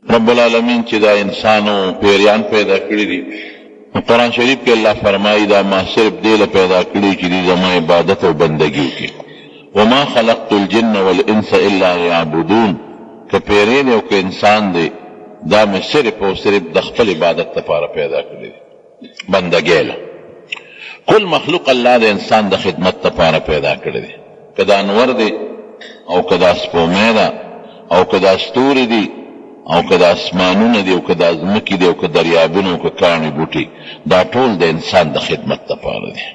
رب العالمین چې دا انسان او پیریان پیدا کړي دي، نو قرآن شریف کې الله فرمایي دا ما صرف دې له پیدا کړي چې دوی زما عبادت او بندګي وکړي. وما خلقت الجن والانس الا ليعبدون. که پیری دی او که انسان دی، دا مې صرف او صرف د خپل عبادت لپاره پیدا کړی دی، بندګۍ له. کل مخلوق الله د انسان د خدمت لپاره پیدا کړی دی، که دا انور دی او که دا سپوږمۍ ده او که دا ستوري دي او که دا اسمانونه دي او که دا ځمکې دي او که دریابونه او که کاڼي بوټي، دا ټول د انسان د خدمت لپاره دي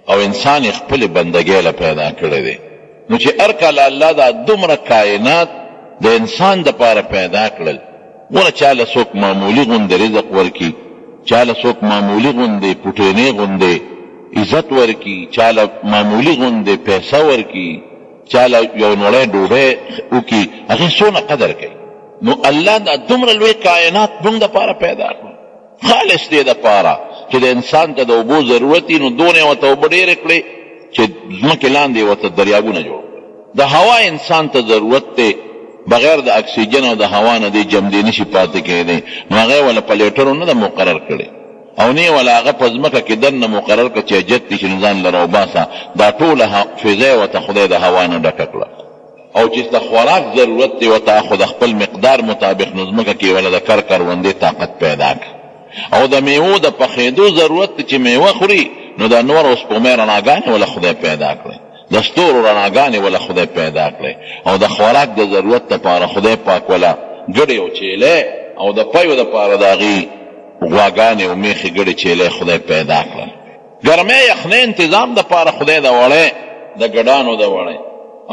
او انسان یې خپلې بندګۍ له پیدا کړی دی. نو چې هر کله الله دا دومره کائنات د انسان دپاره پیدا کړل، ګوره چا له څوک معمولي غوندې رزق ورکړي، چا له څوک معمولي غوندې پوټینې غوندې عزت ورکړي، چا له معمولي غوندې پیسه ورکړي، چا له یو نوړی ډوډۍ وکړي، هغې څونه قدر کوي. نو الله دا دومره لوی کائنات موږ دپاره پیدا کړو، خالص دې دپاره چې د انسان ته د اوبو ضرورت وي، نو دونه یې ورته اوبه ډېرې کړې چې ځمکې لاندې یې ورته دریابونه جوړ کړل. د هوا انسان ته ضرورت دی، بغیر د اکسیجن او د هوا نه دی جمدې نشي پاتې کېدی، نو هغه یې وله په لیټرو نه ده مقرر کړې او نه یې وله هغه په ځمکه کې دننه مقرر کړه چې حاجت دي چې نو ځان له راوباسه. دا ټوله فضا یې ورته خدای د هوا نه ډکه کړه. او چې د خوراک ضرورت دی ورته، خو د خپل مقدار مطابق، نو ځمکه کې وله د کر کروندې طاقت پیدا کړ. او د میوو د پخېدو ضرورت دی چې میوه خوري، نو د نور او سپوږمۍ رڼاګانې وله خدای پیدا کړې، د ستورو رڼاګانې وله خدای پیدا کړې. او د خوراک د ضرورت لپاره خدای پاک وله ګړې او چیلې او د پیو لپاره د هغې غواګانې او میخې ګړې چیلې خدای پیدا کړل. ګرمۍ یخنۍ انتظام دپاره خدای د وړۍ د ګډانو د وړۍ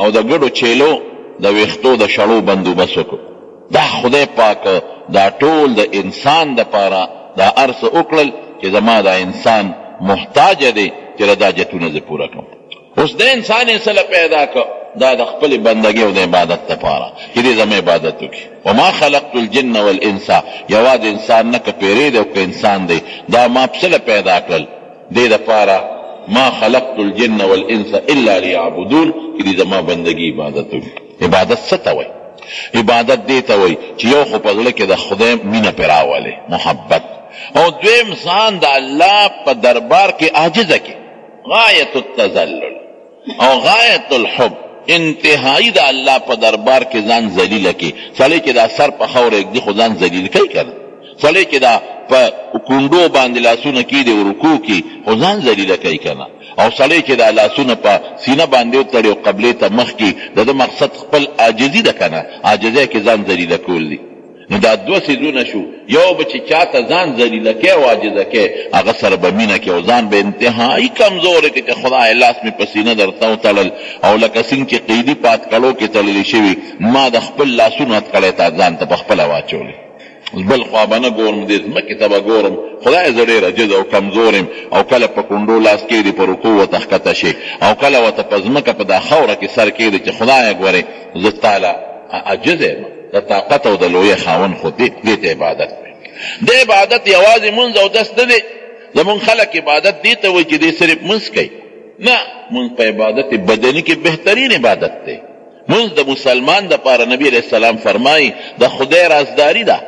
او د ګډو چیلو د ویښتو د شړو بندوبست وکړو. دا خدای پاک دا ټول د انسان دپاره دا هر څه وکړل چې زما دا انسان محتاج دی چې دا حاجتونه زه پوره کړم. اوس د انسان یې څه له پیدا کړ؟ دا د خپلې بندګۍ او د عبادت لپاره چې دې زما عبادت وکړي. وما خلقت الجن والانس، یوازې انسان نه، که پیری دی او که انسان دی، دا ما په څه له پیدا کړل؟ دې دپاره ما خلقت الجن والانس الا ليعبدون، چې دې زما بندګي عبادت وکړي. عبادت څه ته وایي؟ عبادت دې ته وایي چې یو خو په زړه کې د خدای مینه پرې راولې، محبت، او دویم ځان د الله په دربار کې عاجزه کړي، غایت التذلل او غایت الحب، انتهایی د الله په دربار کې ځان ذلیل کړي. سړی چې دا سر په خاوره ږدي خو ځان ذلیل کوي که نه؟ سړی چې دا په کونډو باندې لاسونه کیږدي او رکوع کړي خو ځان ذلیله کوي که نه؟ او سړی چې دا لاسونه په سینه باندې وتړي او قبلې ته مخ کړي، د ده مقصد خپل عاجزي ده که نه؟ عاجزۍ کې ځان ذلیله کول دي. نو دا دوه څیزونه شو، یو به چې چاته ځان ذلیله کوې او عاجزه کوې، هغه سره به مینه کوې او ځان به انتهایي کمزوری کړې چې خدای لاس مې په سینه درته وتړل او لکه څنګه چې قیدي په هتکړو کې تړلی شوي، ما د خپل لاسونو هتکړی تا ځان ته په خپله واچولې، بل خوا به نه ګورم، دې ځمکې ته به ګورم، خدای زه ډېر عاجز او کمزور یم. او کله په کونډو لاس کېږدي، په رکوع ورته ښکته شي، او کله ورته په ځمکه په دا خاوره کې سر کېږدي چې خدایه ګورې زه ستا له عاجز یم، د طاقت او د لویې خاوند خو دې. دې ته عبادت وایي. د عبادت یوازې مونځ او دس نه دی. زمونږ خلک عبادت دې ته وایي چې دې صرف مونځ کوي. نه، مونځ په عبادت بدني کې بهترین عبادت دی. مونځ د مسلمان دپاره، نبی علیه السلام فرمایي، د خدای رازداري ده،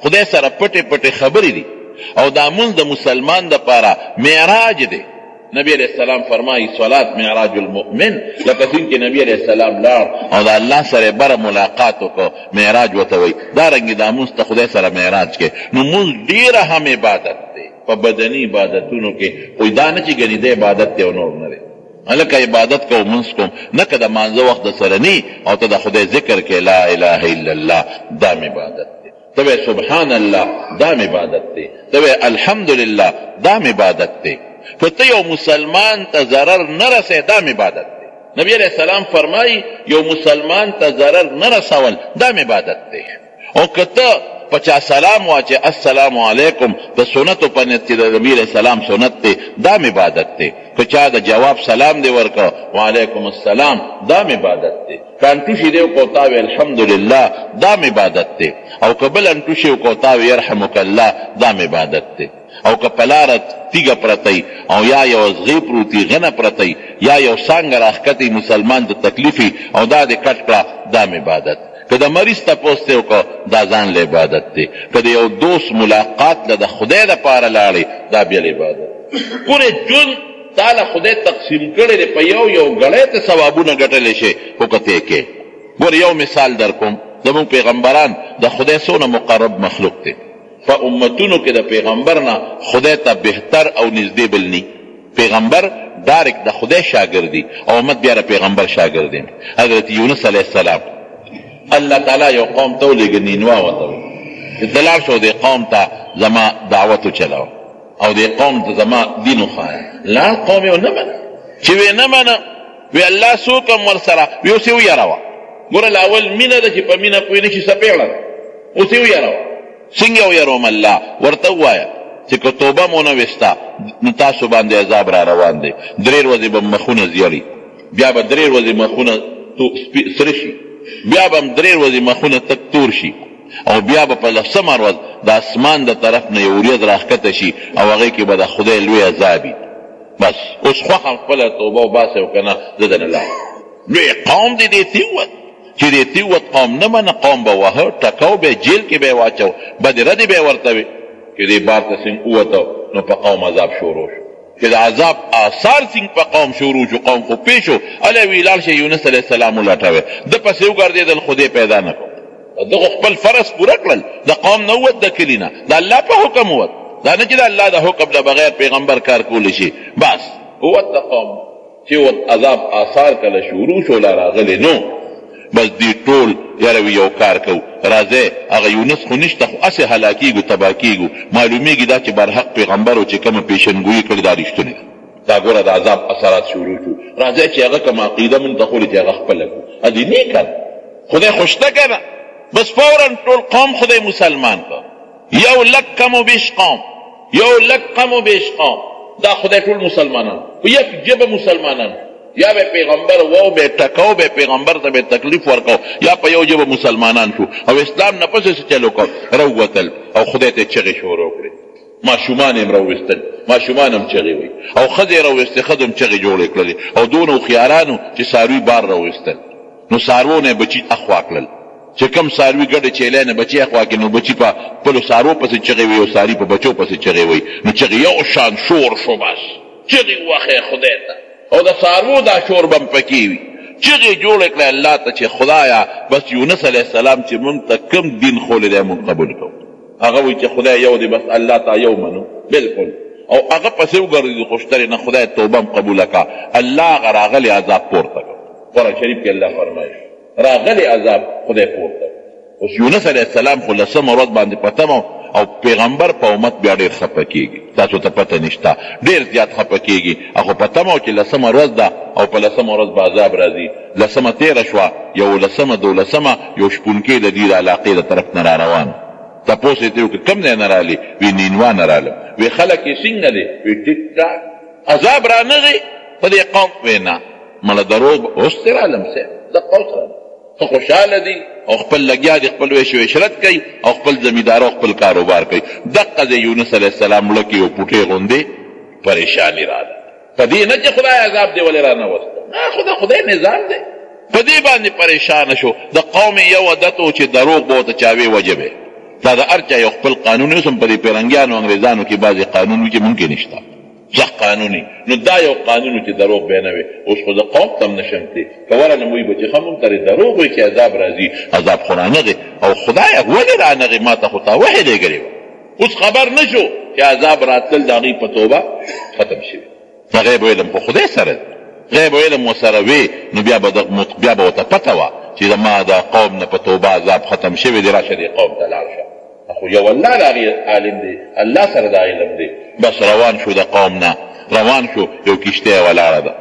خدای سره پټې پټې خبرې دي، او دا مونځ د مسلمان دپاره معراج دی. نبی علیه السلام فرمایي صلات معراج المؤمن، لکه څنګه چې نبی علیه السلام لاړ او د الله سره بره ملاقات وکړ، معراج ورته وایي، دا رنګې دا مونځ ته خدای سره معراج کوي. نو مونځ ډېر اهم عبادت دی په بدني عبادتونو کې، خو دا نه چې ګنې دی عبادت دی او نور نه دی. هلکه عبادت کوم، مونځ کوم، نه که د مانځه وخت د سره نی او ته د خدای ذکر کې، لا اله الا الله، دا عبادت دی. ته وایې سبحان الله، دا عبادت دی. ته وایې الحمدلله، دا عبادت دی. که ته یو مسلمان ته ضرر نه رسې، دا عبادت دی. نبی علیه السلام فرمایي یو مسلمان ته ضرر نه رسول دا عبادت دی. او که ته په چا سلام واچې، السلام علیکم، د سنتو په نیت چې د نبی علیه السلام سنت دی، دا عبادت دی. که چا د جواب سلام دی ورکړ، وعلیکم السلام، دا عبادت دی. که انټوشي دی وکړو، تا وی الحمدلله، دا عبادت دی. او که بل انټوشي وکړو، تا وی یرحمک الله، دا عبادت دی. او که په لاره تیږه پرته او یا یو ازغی پروت وي، غنه پرته یا یو څانګه راښکته، مسلمان ته تکلیف او دا دې کټ کړه، دا عبادت. که د مریض تپوس ترې وکړو، دا ځان له عبادت دی. که د یو دوست ملاقات له د خدای دپاره لاړې، دا بیا عبادت دی. پوره ژوند تا له خدای تقسیم کړی دی، په یو یو ګړی ته ثوابونه ګټلی شې، خو که ته یې کوې. ګوره یو مثال درکوم، زموږ پیغمبران د خدای څونه مقرب مخلوق دی. په امتونو کې د پیغمبر نه خدای ته بهتر او نږدې بل نی. پیغمبر ډایرکټ د خدای شاګرد دی او امت بیا د پیغمبر شاګرد دی. حضرت یونس علیه السلام الله تعالی یو قوم ته ولېږه، نینوا ورته وایي چې ته لاړ شه او دې قوم ته زما دعوت وچلوه او دې قوم ته زما دین وښایه. لاړ، قوم یې ونه منه. چې ویې نه منه، وی الله څوک هم ورسره وی، اوس یې ویروه. ګوره لاول مینه ده چې په مینه پوه نه شي، څپېړه ده، اوس یې ویروه. څنګه ویروم؟ الله ورته ووایه چې که توبه مو نه ویسته نو تاسو باندې عذاب را روان دی. 3 ورځې به مخونه زیړي، بیا به 3 ورځې مخونه سره شي، بیا به هم 3 ورځې مخونه تک تور شي، او بیا به په لسمه ورځ د اسمان د طرف نه یو وریځ راښکته شي او هغې کې به د خدای لوی عذاب وي. بس اوس خوښه خپله توبه وباسئ او که نه زه درنه لاړم. لوی قوم دی دې ترې ووت، چې دې ترې ووت قوم نه منه، قوم به وهه ټکاو به جیل کې به یې واچو، بدې ردې به یې ورته وې. چې دې بار ته څنګه ووته نو په قوم عذاب شروع شو. چې د عذاب آثار څنګه په قوم شروع شو، قوم خو پوه شو، هله وی لاړ شئ یونس علیه السلام ولټوئ. ده پسې وګرځېدل خو دې پیدا نه کړو. ده خو خپل فرض پوره کړل، د قوم نه ووت، د کلي نه د الله په حکم ووت، دا نه چې د الله د حکم نه بغیر پیغمبر کار کولی شي. بس ووت د قوم، چې ووت عذاب آثار کله شروع شو لا راغلی نو بس دی ټول یاره وی یو کار کوو، راځئ هغه یونس خو نشته، خو هسې هلاکیږو تباه کیږو، معلومیږي دا چې برحق پیغمبر و چې کومه پیشنګویي کړې دا رښتونې ده. دا ګوره د عذاب اثرات شروع شو، راځئ چې هغه کومه عقیده مونږ ته ښولې چې هغه خپله کړو، ادې نه که نه خدای خو شته که نه. بس فورا ټول قوم خدای مسلمان کړ، 1 لک کم و بیش قوم، 1 لک کم و بیش قوم، دا خدای ټول مسلمانان په یک ژبه مسلمانان، یا به پیغمبر وو به ټکاو به پیغمبر ته به تکلیف ورکاو، یا په یو ژبه مسلمانان شو او اسلام نه پسې څه چل وکړ، راووتل او خدای ته چغې شروع کړې. ماشومان یې هم راوویستل، ماشومان هم چغې وایي، او ښځې یې راوویستې، ښځو هم چغې جوړې کړلې، او دونه هوښیارانو چې څاروي بار راوویستل، نو څاروو نه یې بچي اخوا کړل، چې کوم څاروي ګډې چیلې نه بچي اخوا کړي نو بچي په خپلو څاروو پسې چغې وایي او څاروي په بچو پسې چغې وایي، نو چغې یو شان شور شو، بس چغې ووهئ خدای ته، او د څاروو دا شور به هم پکې وي. چغې جوړې کړې الله ته چې خدایا بس یونس علیه السلام چې مونږ ته کوم دین ښولی دی مونږ قبول کوو. هغه وایي چې خدای یو دی، بس الله تا یو منو بالکل، او هغه پسې وګرځېدو خو شترې نه، خدای توبه هم قبوله کړه، الله هغه راغلی عذاب پورته کړ. قرآن شریف کې الله فرمایي راغلی عذاب خدای پورته کړ. اوس یونس علیه السلام خو لسمه ورځ باندې په تمه او پیغمبر په امت بیا ډېر خفه کېږي، تاسو ته پته نشته، ډېر زیات خفه کېږي. خو په تمه و چې لسمه ورځ ده او په لسمه ورځ به عذاب راځي. لسمه تېره شوه، یولسمه، دولسمه، یو شپونکی د دې د علاقې د طرف نه را روان، تپوس یې ترې وکړ کوم ځای نه رالې؟ وی نینوا نه رالم. وی خلک یې څنګه دی؟ وی ټیک ټاک. عذاب رانغی په دې قوم؟ وی نه. مړه دروغ اوس ترې رالم صاحب، دقه اوس رالم. ښه خوشحاله دي او خپل لګیا دي، خپل عیش او عشرت کوي او خپل زمیندار او خپل کاروبار کوي. دقه ځای یونس علیه السلام مړه کې یو پوټی غوندې پریشاني راغله. په دې نه چې خدای عذاب دې ولې رانه وسته، نه، خو د خدای نظام دی. په دې باندې پریشان شو. د قوم یو عادت و چې دروغ به ورته چا وې وجه به. دا د هر چا یو خپل قانون اوس هم په دې پیرنګیانو انګریزانو کې بعضې قانون وي چې مونږ کې نشته، سخت قانوني. نو دا یو قانون چې دروغ به نه وي. اوس خو زه قوم ته هم نه شم تللی، که ورغلم وایي به چې ښه مونږ ته دې دروغ وایي چې عذاب راځي، عذاب خو رانغی. او خدایه ولې رانغی؟ ما ته خو تا وحې لېږلې وه. اوس خبر نه شو چې عذاب راتلل د هغوی په توبه ختم شوي. د غیب علم خو خدای سره دی، غیب علم ورسره وي نو بیا به بیا به ورته پته وه چې زما د قوم نه په توبه عذاب ختم شوی دی، راشه دې قوم ته لاړ شه. خو یو الله د هغې عالم دی، الله سره دا علم دی. بس روان شو د قوم نه روان شو، یو کښتۍ ولاړه ده،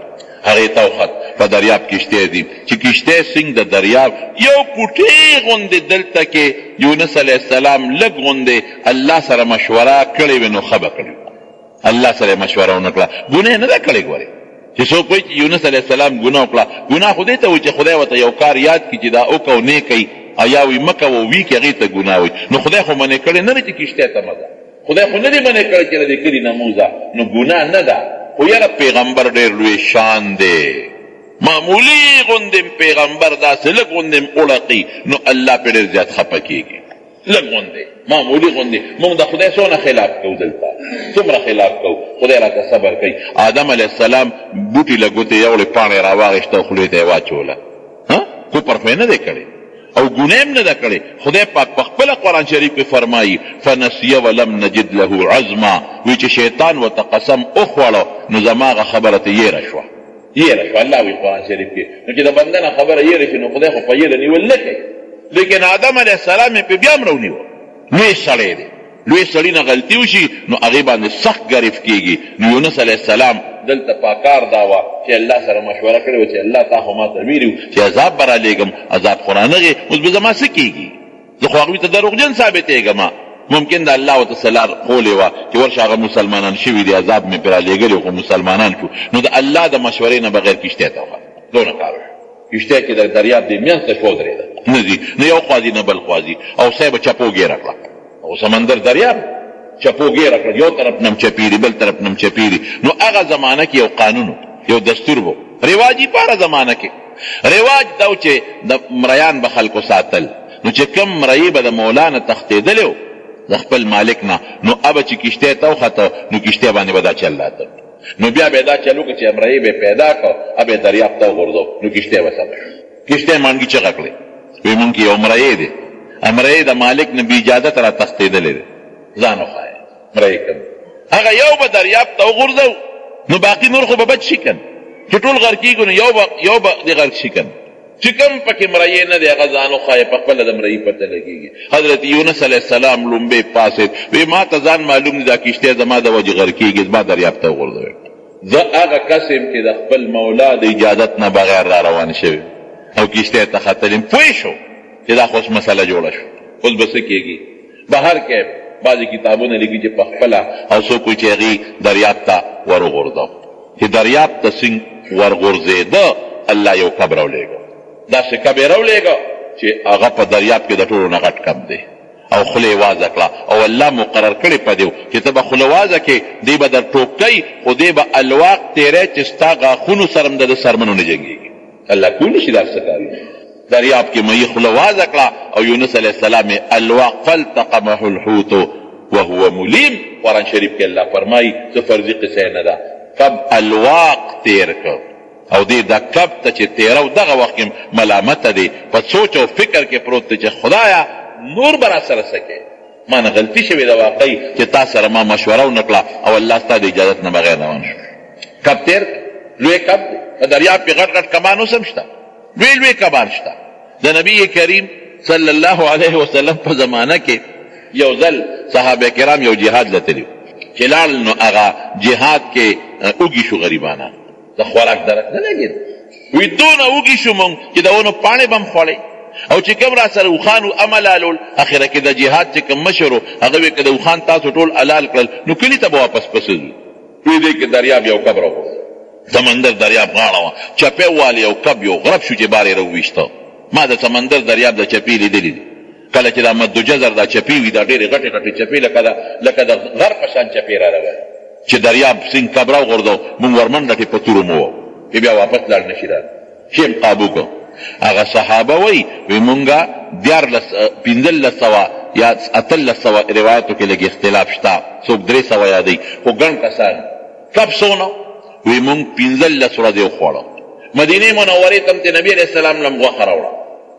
هغې ته وخت په دریاب کښتۍ ځي. چې کښتۍ څنګه د دریاب یو پوټی غوندې دلته کې یونس علیه السلام لږ غوندې الله سره مشوره کړې وي نو ښه به کړې وي. الله سره مشوره ونه کړه، ګناه نه ده کړې. ګورې چې څوک وایي چې یونس علیه السلام ګناه وکړه، ګناه خو دې ته وایي چې خدای ورته یو کار یاد کړي چې دا وکړه او نه کوي، او یا وایي مه کوه او ویې کړي، هغې ته ګناه وایي. نو خدای خو منع کړی نه دی چې کښتۍ ته مه ځه، خدای خو نه دی منع کړی چې له دې کلي نه مه وځه، نو ګناه نه ده. خو یاره پیغمبر ډېر لوی شان دی، معمولي غوندې پیغمبر داسې لږ غوندې وړقي نو الله پرې ډېر زیات خفه کېږي. لږ غوندې، معمولي غوندې. موږ د خدای څونه خلاف کوو، دلته څومره خلاف کوو، خدای راته صبر کوي. آدم علیه السلام بوټي له ګوتې یوړې پاڼې راواخیسته او خولې ته یې واچوله، کفر خو یې نه دی کړی او ګناه هم نه ده کړې. خدای پاک په خپله قرآن شریف کې فرمایي فنسي ولم نجد له عزما، وایي چې شیطان ورته قسم وخوړه نو زما هغه خبره ترې یېره شوه، یېره شوه. الله وایي قرآن شریف کې، نو چې د بنده نه خبره یېره شي نو خدای خو په یېره نیول نه کوي، لیکن آدم علیه السلام یې پرې بیا هم راونیوه. لوی سړی دی، لوی سړي نه غلطي وشي نو هغې باندې سخت ګرفت کېږي. نو یونس علیه السلام دلته پاکار دا وه چې الله سره مشوره کړې وه چې الله تا خو ما ته ویلي وو چې عذاب به رالېږم، عذاب خو رانغی، اوس به زما څه کېږي؟ زه خو هغوی ته دروغجن ثابتېږم. ممکن د الله ورته څه لار ښولې وه چې ورشه هغه مسلمانان شوي دي، عذاب مې پرې رالېږلی خو مسلمانان شو. نو د الله د مشورې نه بغیر کښتۍ ته وخته، دونه کار وشو. کښتۍ چې د دریاب دې منځ ته شوه ودرېده، نه ځي، نه یو خوا ځي نه بل خوا ځي، او صاحب چپو ګېره کړه، او سمندر دریاب چپو ګېره کړه، یو طرف نه هم چپې دي بل طرف نه هم چپې دي. نو هغه زمانه کې یو قانون و، یو دستور و، رواجي په هره زمانه کې رواج دا و چې د مریان به خلکو ساتل. نو چې کوم مریی به د مولا نه تښتېدلی و د خپل مالک نه، نو هغه چې کښتۍ ته وخته نو کښتۍ باندې به دا چل راته، نو بیا به دا چل وکړ چې مریی به پیدا کړ، هغه به دریاب ته وغورځو نو کښتۍ به سمه شوه. کښتۍ مانګي چغه کړې، وی مونږ کې یو مریی دی، مریی د مالک نه بې اجازته را تښتېدلی دی، ځان وښایه مریی کوم. هغه یو به دریاب ته وغورځو نو باقي نور خو به بچ شي که نه، چې ټول غرق کېږي نو یو به دې غرق شي که نه. چې کوم پکې مریی نه دی هغه ځان وښایه، په خپله د مریي پته لګېږي. حضرت یونس علیه السلام لومبی پاڅېد، وی ما ته ځان معلوم دی دا کښتۍ زما د وجې غرق کېږي، زما دریاب ته وغورځوئ. زه هغه کس یم چې د خپل مولا د اجازت نه بغیر را روان شوی او کښتۍ ته ختلی یم. پوه شو چې دا خو اوس مسله جوړه شوه، اوس به څه کېږي. بهر کې بعضې کتابونه لیکي چې په خپله او څوک وایي چې هغوی دریاب ته وروغورځاو، چې دریاب ته څنګه ورغورځېده الله یو کب راولېږه، داسې کب یې راولېږه چې هغه په دریاب کې د ټولو نه غټ کب دی، او خوله یې وازه کړه، او الله مقرر کړې په دې چې ته به خوله وازه کړې، دی به در ټوپ کوي، خو دی به الواق تېری چې ستا غاښونو سره هم د ده څرمنو نه جنګېږي. الله کولی شي دا څه کارونه. دریاب کې مې خوله وازه کړه او یونس علیه السلام یې الواق فالتقمه الحوت وهو ملیم. قرآن شریف کې الله فرمایي، څه فرضي قصه نه ده، کب الواق تېر کړ او دې د کب ته چې تېرو دغه وخت کې ملامته دی، په سوچ او فکر کې پروت دی چې خدایا نور به راسره څه کوې، ما نه غلطي شوې ده واقعي چې تا سره ما مشوره ونه کړه او الله ستا د اجازت نه بغیر روان شو. کب تېر کړ، لوی کب دی، په دریاب کې غټ غټ کبان اوس هم شته، لوی لوی کبان شته. د نبی کریم صلی الله علیه وسلم په زمانه کې یو ځل صحابه کرام یو جهاد له تللي چې لاړل، نو هغه جهاد کې وږي شو غریبانان، د خوراک درک نه لګېد، وی دونه وږي شو مونږ چې د ونو پاڼې به هم خوړې، او چې کوم را سره اوښان وو هم حلالول. اخره کې د جهاد چې کوم مشر و هغه وی که د اوښان تاسو ټول حلال کړل نو کلي ته به واپس پسې ځو. وی دې کې دریاب یو کب راوغورځېد، سمندر دریاب غاړه وه، چپې ووالې یو کب یو غرب شو چې بار یې راوویشته. ما د سمندر دریاب د چپې لیدلې دي، کله چې دا مد جزر دا چپې وي، دا ډېرې غټې غټې چپې لکه د غر په شان چپې را روانې، چې دریاب سیند کب راوغورځو مونږ ورمنډه کې په تورو مو وو چې بیا واپس لاړ نه شي، را شی هم قابو کړو. هغه صحابه وایي وی مونږه 14 1500 یا 1800 روایتو کې لږ اختلاف شته، څوک 300 یادوي، خو ګڼ کسان کب څونه وی مونږ 15 ورځې وخوړه. مدینې منورې ته هم چې نبي علیه السلام لم غوښه راوړه،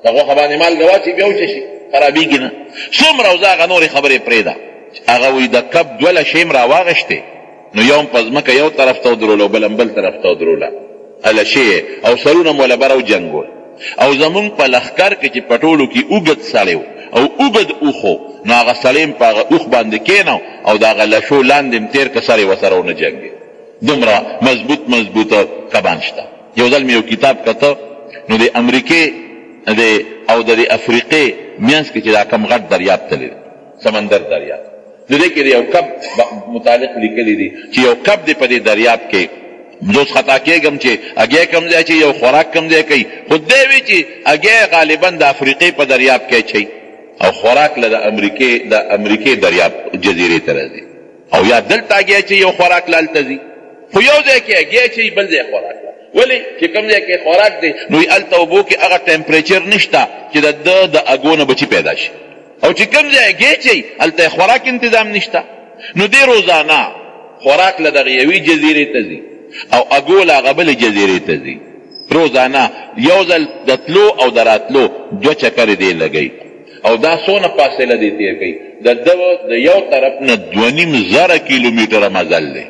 د غوښه باندې مالګه واچوي بیا وچه شي، خرابېږي نه. څومره وزه هغه نورې خبرې پرېږده. هغه وایي د کب دوه لشې هم راواغېستې، نو یو هم په ځمکه یو طرف ته ودروله او بل هم بل طرف ته ودروله لشې یې، او سرونه مو له بره وجنګول. او زمونږ په لښکر کې چې په ټولو کې اوږد سړی و او اوږد اوښ و، نو هغه سړی هم په هغه اوښ باندې کېناو او د هغه لشو لاندې هم تېر که سر یې ورسره ونه جنګېد. دومره مضبوط مضبوط کبان شته. یو ځل مې یو کتاب کته، نو د امریکې د او د افریقې مینځ کې چې دا کوم غټ دریاب تللی دی، سمندر دریاب، نو دې کې د یو کب متعلق لیکلي دي چې یو کب دی په دې دریاب کې، زه اوس خطا کېږم چې هګۍ کوم ځای اچوي او خوراک کوم ځای کوي، خو دی وایي چې هګۍ غالبا د افریقې په دریاب کې اچوي او خوراک له د امریکې دریاب جزیرې ته راځي، او یا دلته هګۍ اچوي او خوراک له هلته ځي، خو یو ځای کې هګۍ اچوي بل ځای خوراک له. ولې چې کوم ځای کې خوراک دی نو هلته اوبو کې هغه ټمپریچر نشته چې د ده د اګو نه بچي پیدا شي، او چې کوم ځای هګۍ اچوي هلته یې خوراک انتظام نشته. نو دی روزانه خوراک له دغې یوې جزیرې ته ځي او اګو له هغه بلې جزیرې ته ځي. روزانه یو ځل د تلو او د راتلو دوه چکرې دی لګوي، او دا څونه فاصله دی تیر کوي؟ د ده د یو طرف نه 2,500 کیلومتره مزل دی.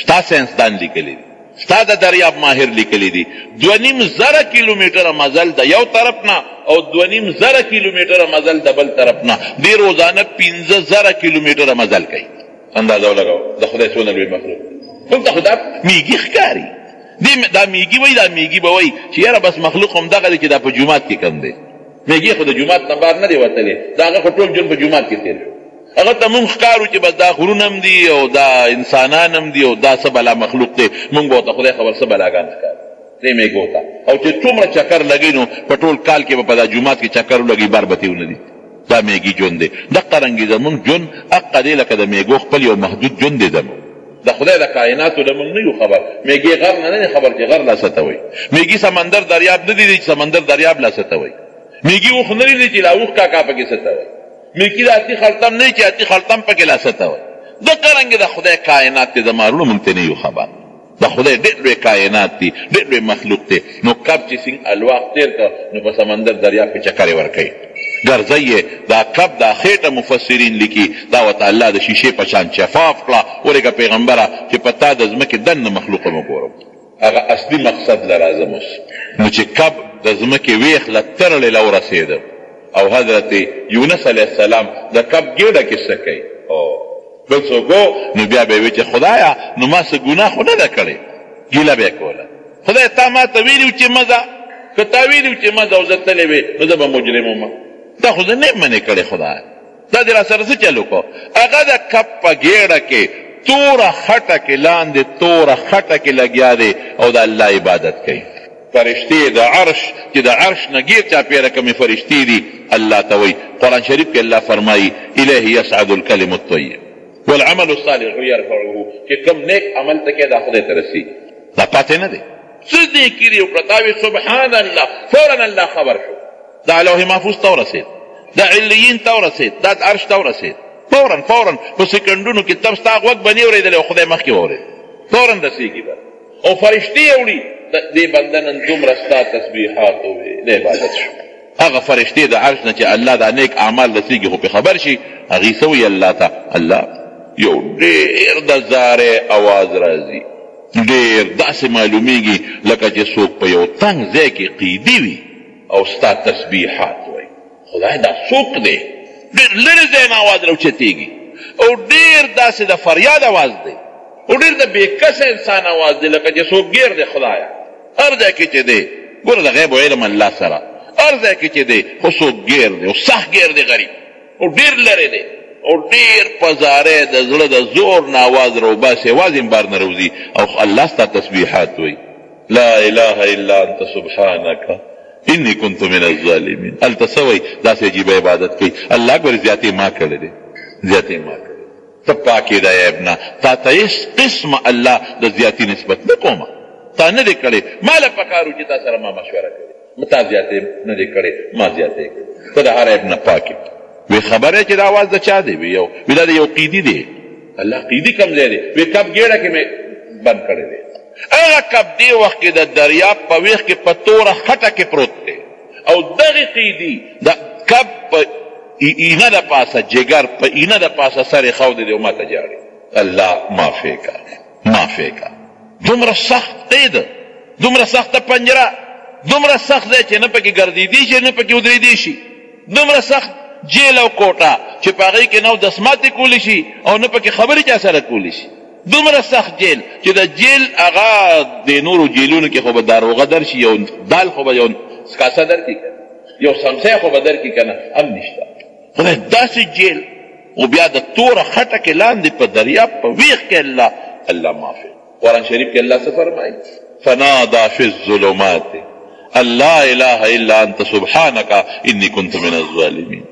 ستا ساینسدان لیکلی دی، ستا د دریاب ماهر لیکلی دی، 2,500 کیلومتره مزل د یو طرف نه او 2,500 کیلومتره مزل د بل طرف نه. دی روزانه 5,000 کیلومتره مزل کوي. اندازه ولګوه د خدای څونه لوی مخلوق. موږ ته خو دا میږي ښکاري، دا میږي وایي، دا میږي به وایي چې یاره بس مخلوق همدغه دی چې دا په جومات کې کم دی. میږي خو د جومات نه بار نه دی وتلی، د هغه خو ټول ژوند په جومات کې تېر شو. هغه ته مونږ ښکارو چې بس دا غرونه هم دي او دا انسانان هم دي او دا څه بلا مخلوق دی، مونږ به ورته خدای خبر څه بلاګان ښکارو دې میږو ته. او چې څومره چکر لګوي نو په ټول کال کې به په دا جومات کې چکر ولګوي، بار به ترې ونه دي. دا میږي ژوند دی. دقه رنګې زمونږ ژوند اقه دی لکه د میږو خپل یو محدود ژوند دی. زمونږ د خدای د کائناتو له مونږ نه یو خبر. میږي غر نه نه خبر چې غر لا څه ته وایي، میږي سمندر دریاب نه دی چې سمندر دریاب لا څه ته وایي، میږي اوښ نه دی چې لا اوښ کاکا پکې څه ته وایي، میږي د اتي خلتم نه چې اتي خلتم پکې لا څه ته وایي. دقه رنګې د خدای کائنات دی زما وروڼو، مونږ ته نه یو خبر. د خدای ډېر لوی کائنات دي، ډېر لوی مخلوق دی. نو کب چې څنګه الواح تېر کړ نو په سمندر دریاب کې چکرې ورکوي، ګرځوي یې. دا کب دا خېټه مفسرین لیکي دا ورته الله د شیشې په شان شفاف کړه. ورېږه پیغمبره چې په تا د ځمکې دننه مخلوق هم وګورم. هغه اصلي مقصد له راځم اوس. نو چې کب د ځمکې ویښ له ترړې له ورسېده او حضرت یونس علیه السلام د کب ګېډه کې څه کوي او بل څوک نو بیا به یې وي چې خدایه نو ما څه ګناه خو نه ده کړې، ګیله به یې کوله، خدای تا ما ته ویلي چې مه ځه، که تا ویلي چې مه ځه او زه تللی وې نو زه به مجرم وم، دا خو زه نه یم منې کړې، خدایه دا دې راسره څه چل وکړو؟ هغه د کب په ګېډه کې توره خټه کې لاندې توره خټه کې لګیا دی او د الله عبادت کوي. فرشتې د عرش چې د عرش نه ګیر چاپېره کومې فرشتې دي الله ته وایي، قرآن شریف کې الله فرمایي الیه یصعد الکلم الطیب والعمل الصالح یرفعه، چې کوم نیک عمل ته کې دا خدای ته رسېږي، دا پاتې نه دی. څه نیکي دې وکړه، تا وې سبحان الله، فورا الله خبر شو، دا لوح محفوظ ته ورسېد، دا علیین ته ورسېد، دا عرش ته ورسېد، فورا فورا په سیکنډونو کې تب ستا غوږ به نه اورېدلی او خدای مخکې واورېد، فورا رسېږي به. او فرشتې یې وړي، دې بنده نن دومره ستا تسبیحات ووې، د عبادت شو. هغه فرشتې د عرش نه چې الله دا نیک اعمال رسېږي خو پرې خبر شي، هغوی څه وایي الله ته؟ الله یو ډېر د زارۍ اواز راځي، ډېر داسې معلومیږي لکه چې څوک په یو تنګ ځای کې قیدي وي او ستا تسبیحات وایي. خدای دا څوک دی؟ ډېر لرې ځای نه اواز راوچتېږي او ډېر داسې د فریاد اواز دی او ډېر د بې کسه انسان اواز دی لکه چې څوک ګیر دی. خدایه هر ځای کې چې دی، ګوره د غیب علم الله سره، هر ځای کې چې دی خو څوک ګیر دی او سخت ګیر دی، غریب او ډېر لرې دی او ډېر په زارۍ د زړه د زور نه اواز راوباسي، اواز یې هم بار نه راوځي او الله ستا تسبیحات وایي، لا اله الا انت سبحانک انی کنت من الظالمین. هلته څه وایي؟ داسې عجیبه عبادت کوي، الله اکبر زیاتې ما کړې دی، زیاتې ما کړې، ته پاکې د عیب نه، تا ته هېڅ قسمه الله د زیاتي نسبت نه کومه، تا نه دی کړې، ما له پکار و چې تا سره ما مشوره کړې، تا زیاتې نه دی کړې، ما زیاتې کړې، ته د هر عیب نه پاک یې. وی خبر یې چې دا اواز د چا دی؟ وی یو، وی دا د یو قیدي دی. الله قیدي کوم ځای دی؟ وی کب ګېډه کې مې بند کړی دی. هغه کب دې وخت کې د دریاب په ویښ کې په توره خټه کې پروت دی او دغې قیدي د کب په اینه د پاسه جګر په اینه د پاسه سر یې ښودی دی او ماته ژاړي. الله معافې کا، معافې کا. دومره سخت قید، دومره سخته پنجره، دومره سخت ځای چې نه پکې ګرځېدی شي نه پکې ودرېدی شي، دومره سخت جیل او کوټه چې په هغې کې نه اودس ماتې کولی شي او نه پکې خبرې چا سره کولی شي، دومره سخت جیل چې د جیل هغه د نورو جیلونو کې خو به داروغه درشي، یو دال خو به یو کاسه درکړي که نه، یو سمسه خو به درکړي که نه، هم نشته. خدای داسې جیل او بیا د توره خټه کې لاندې په دریاب په ویښ کې الله الله معافي. قرآن شریف کې الله څه فرمایي؟ فنادا فی الظلمات ان لا اله الا انت سبحانک انی کنت من الظالمین.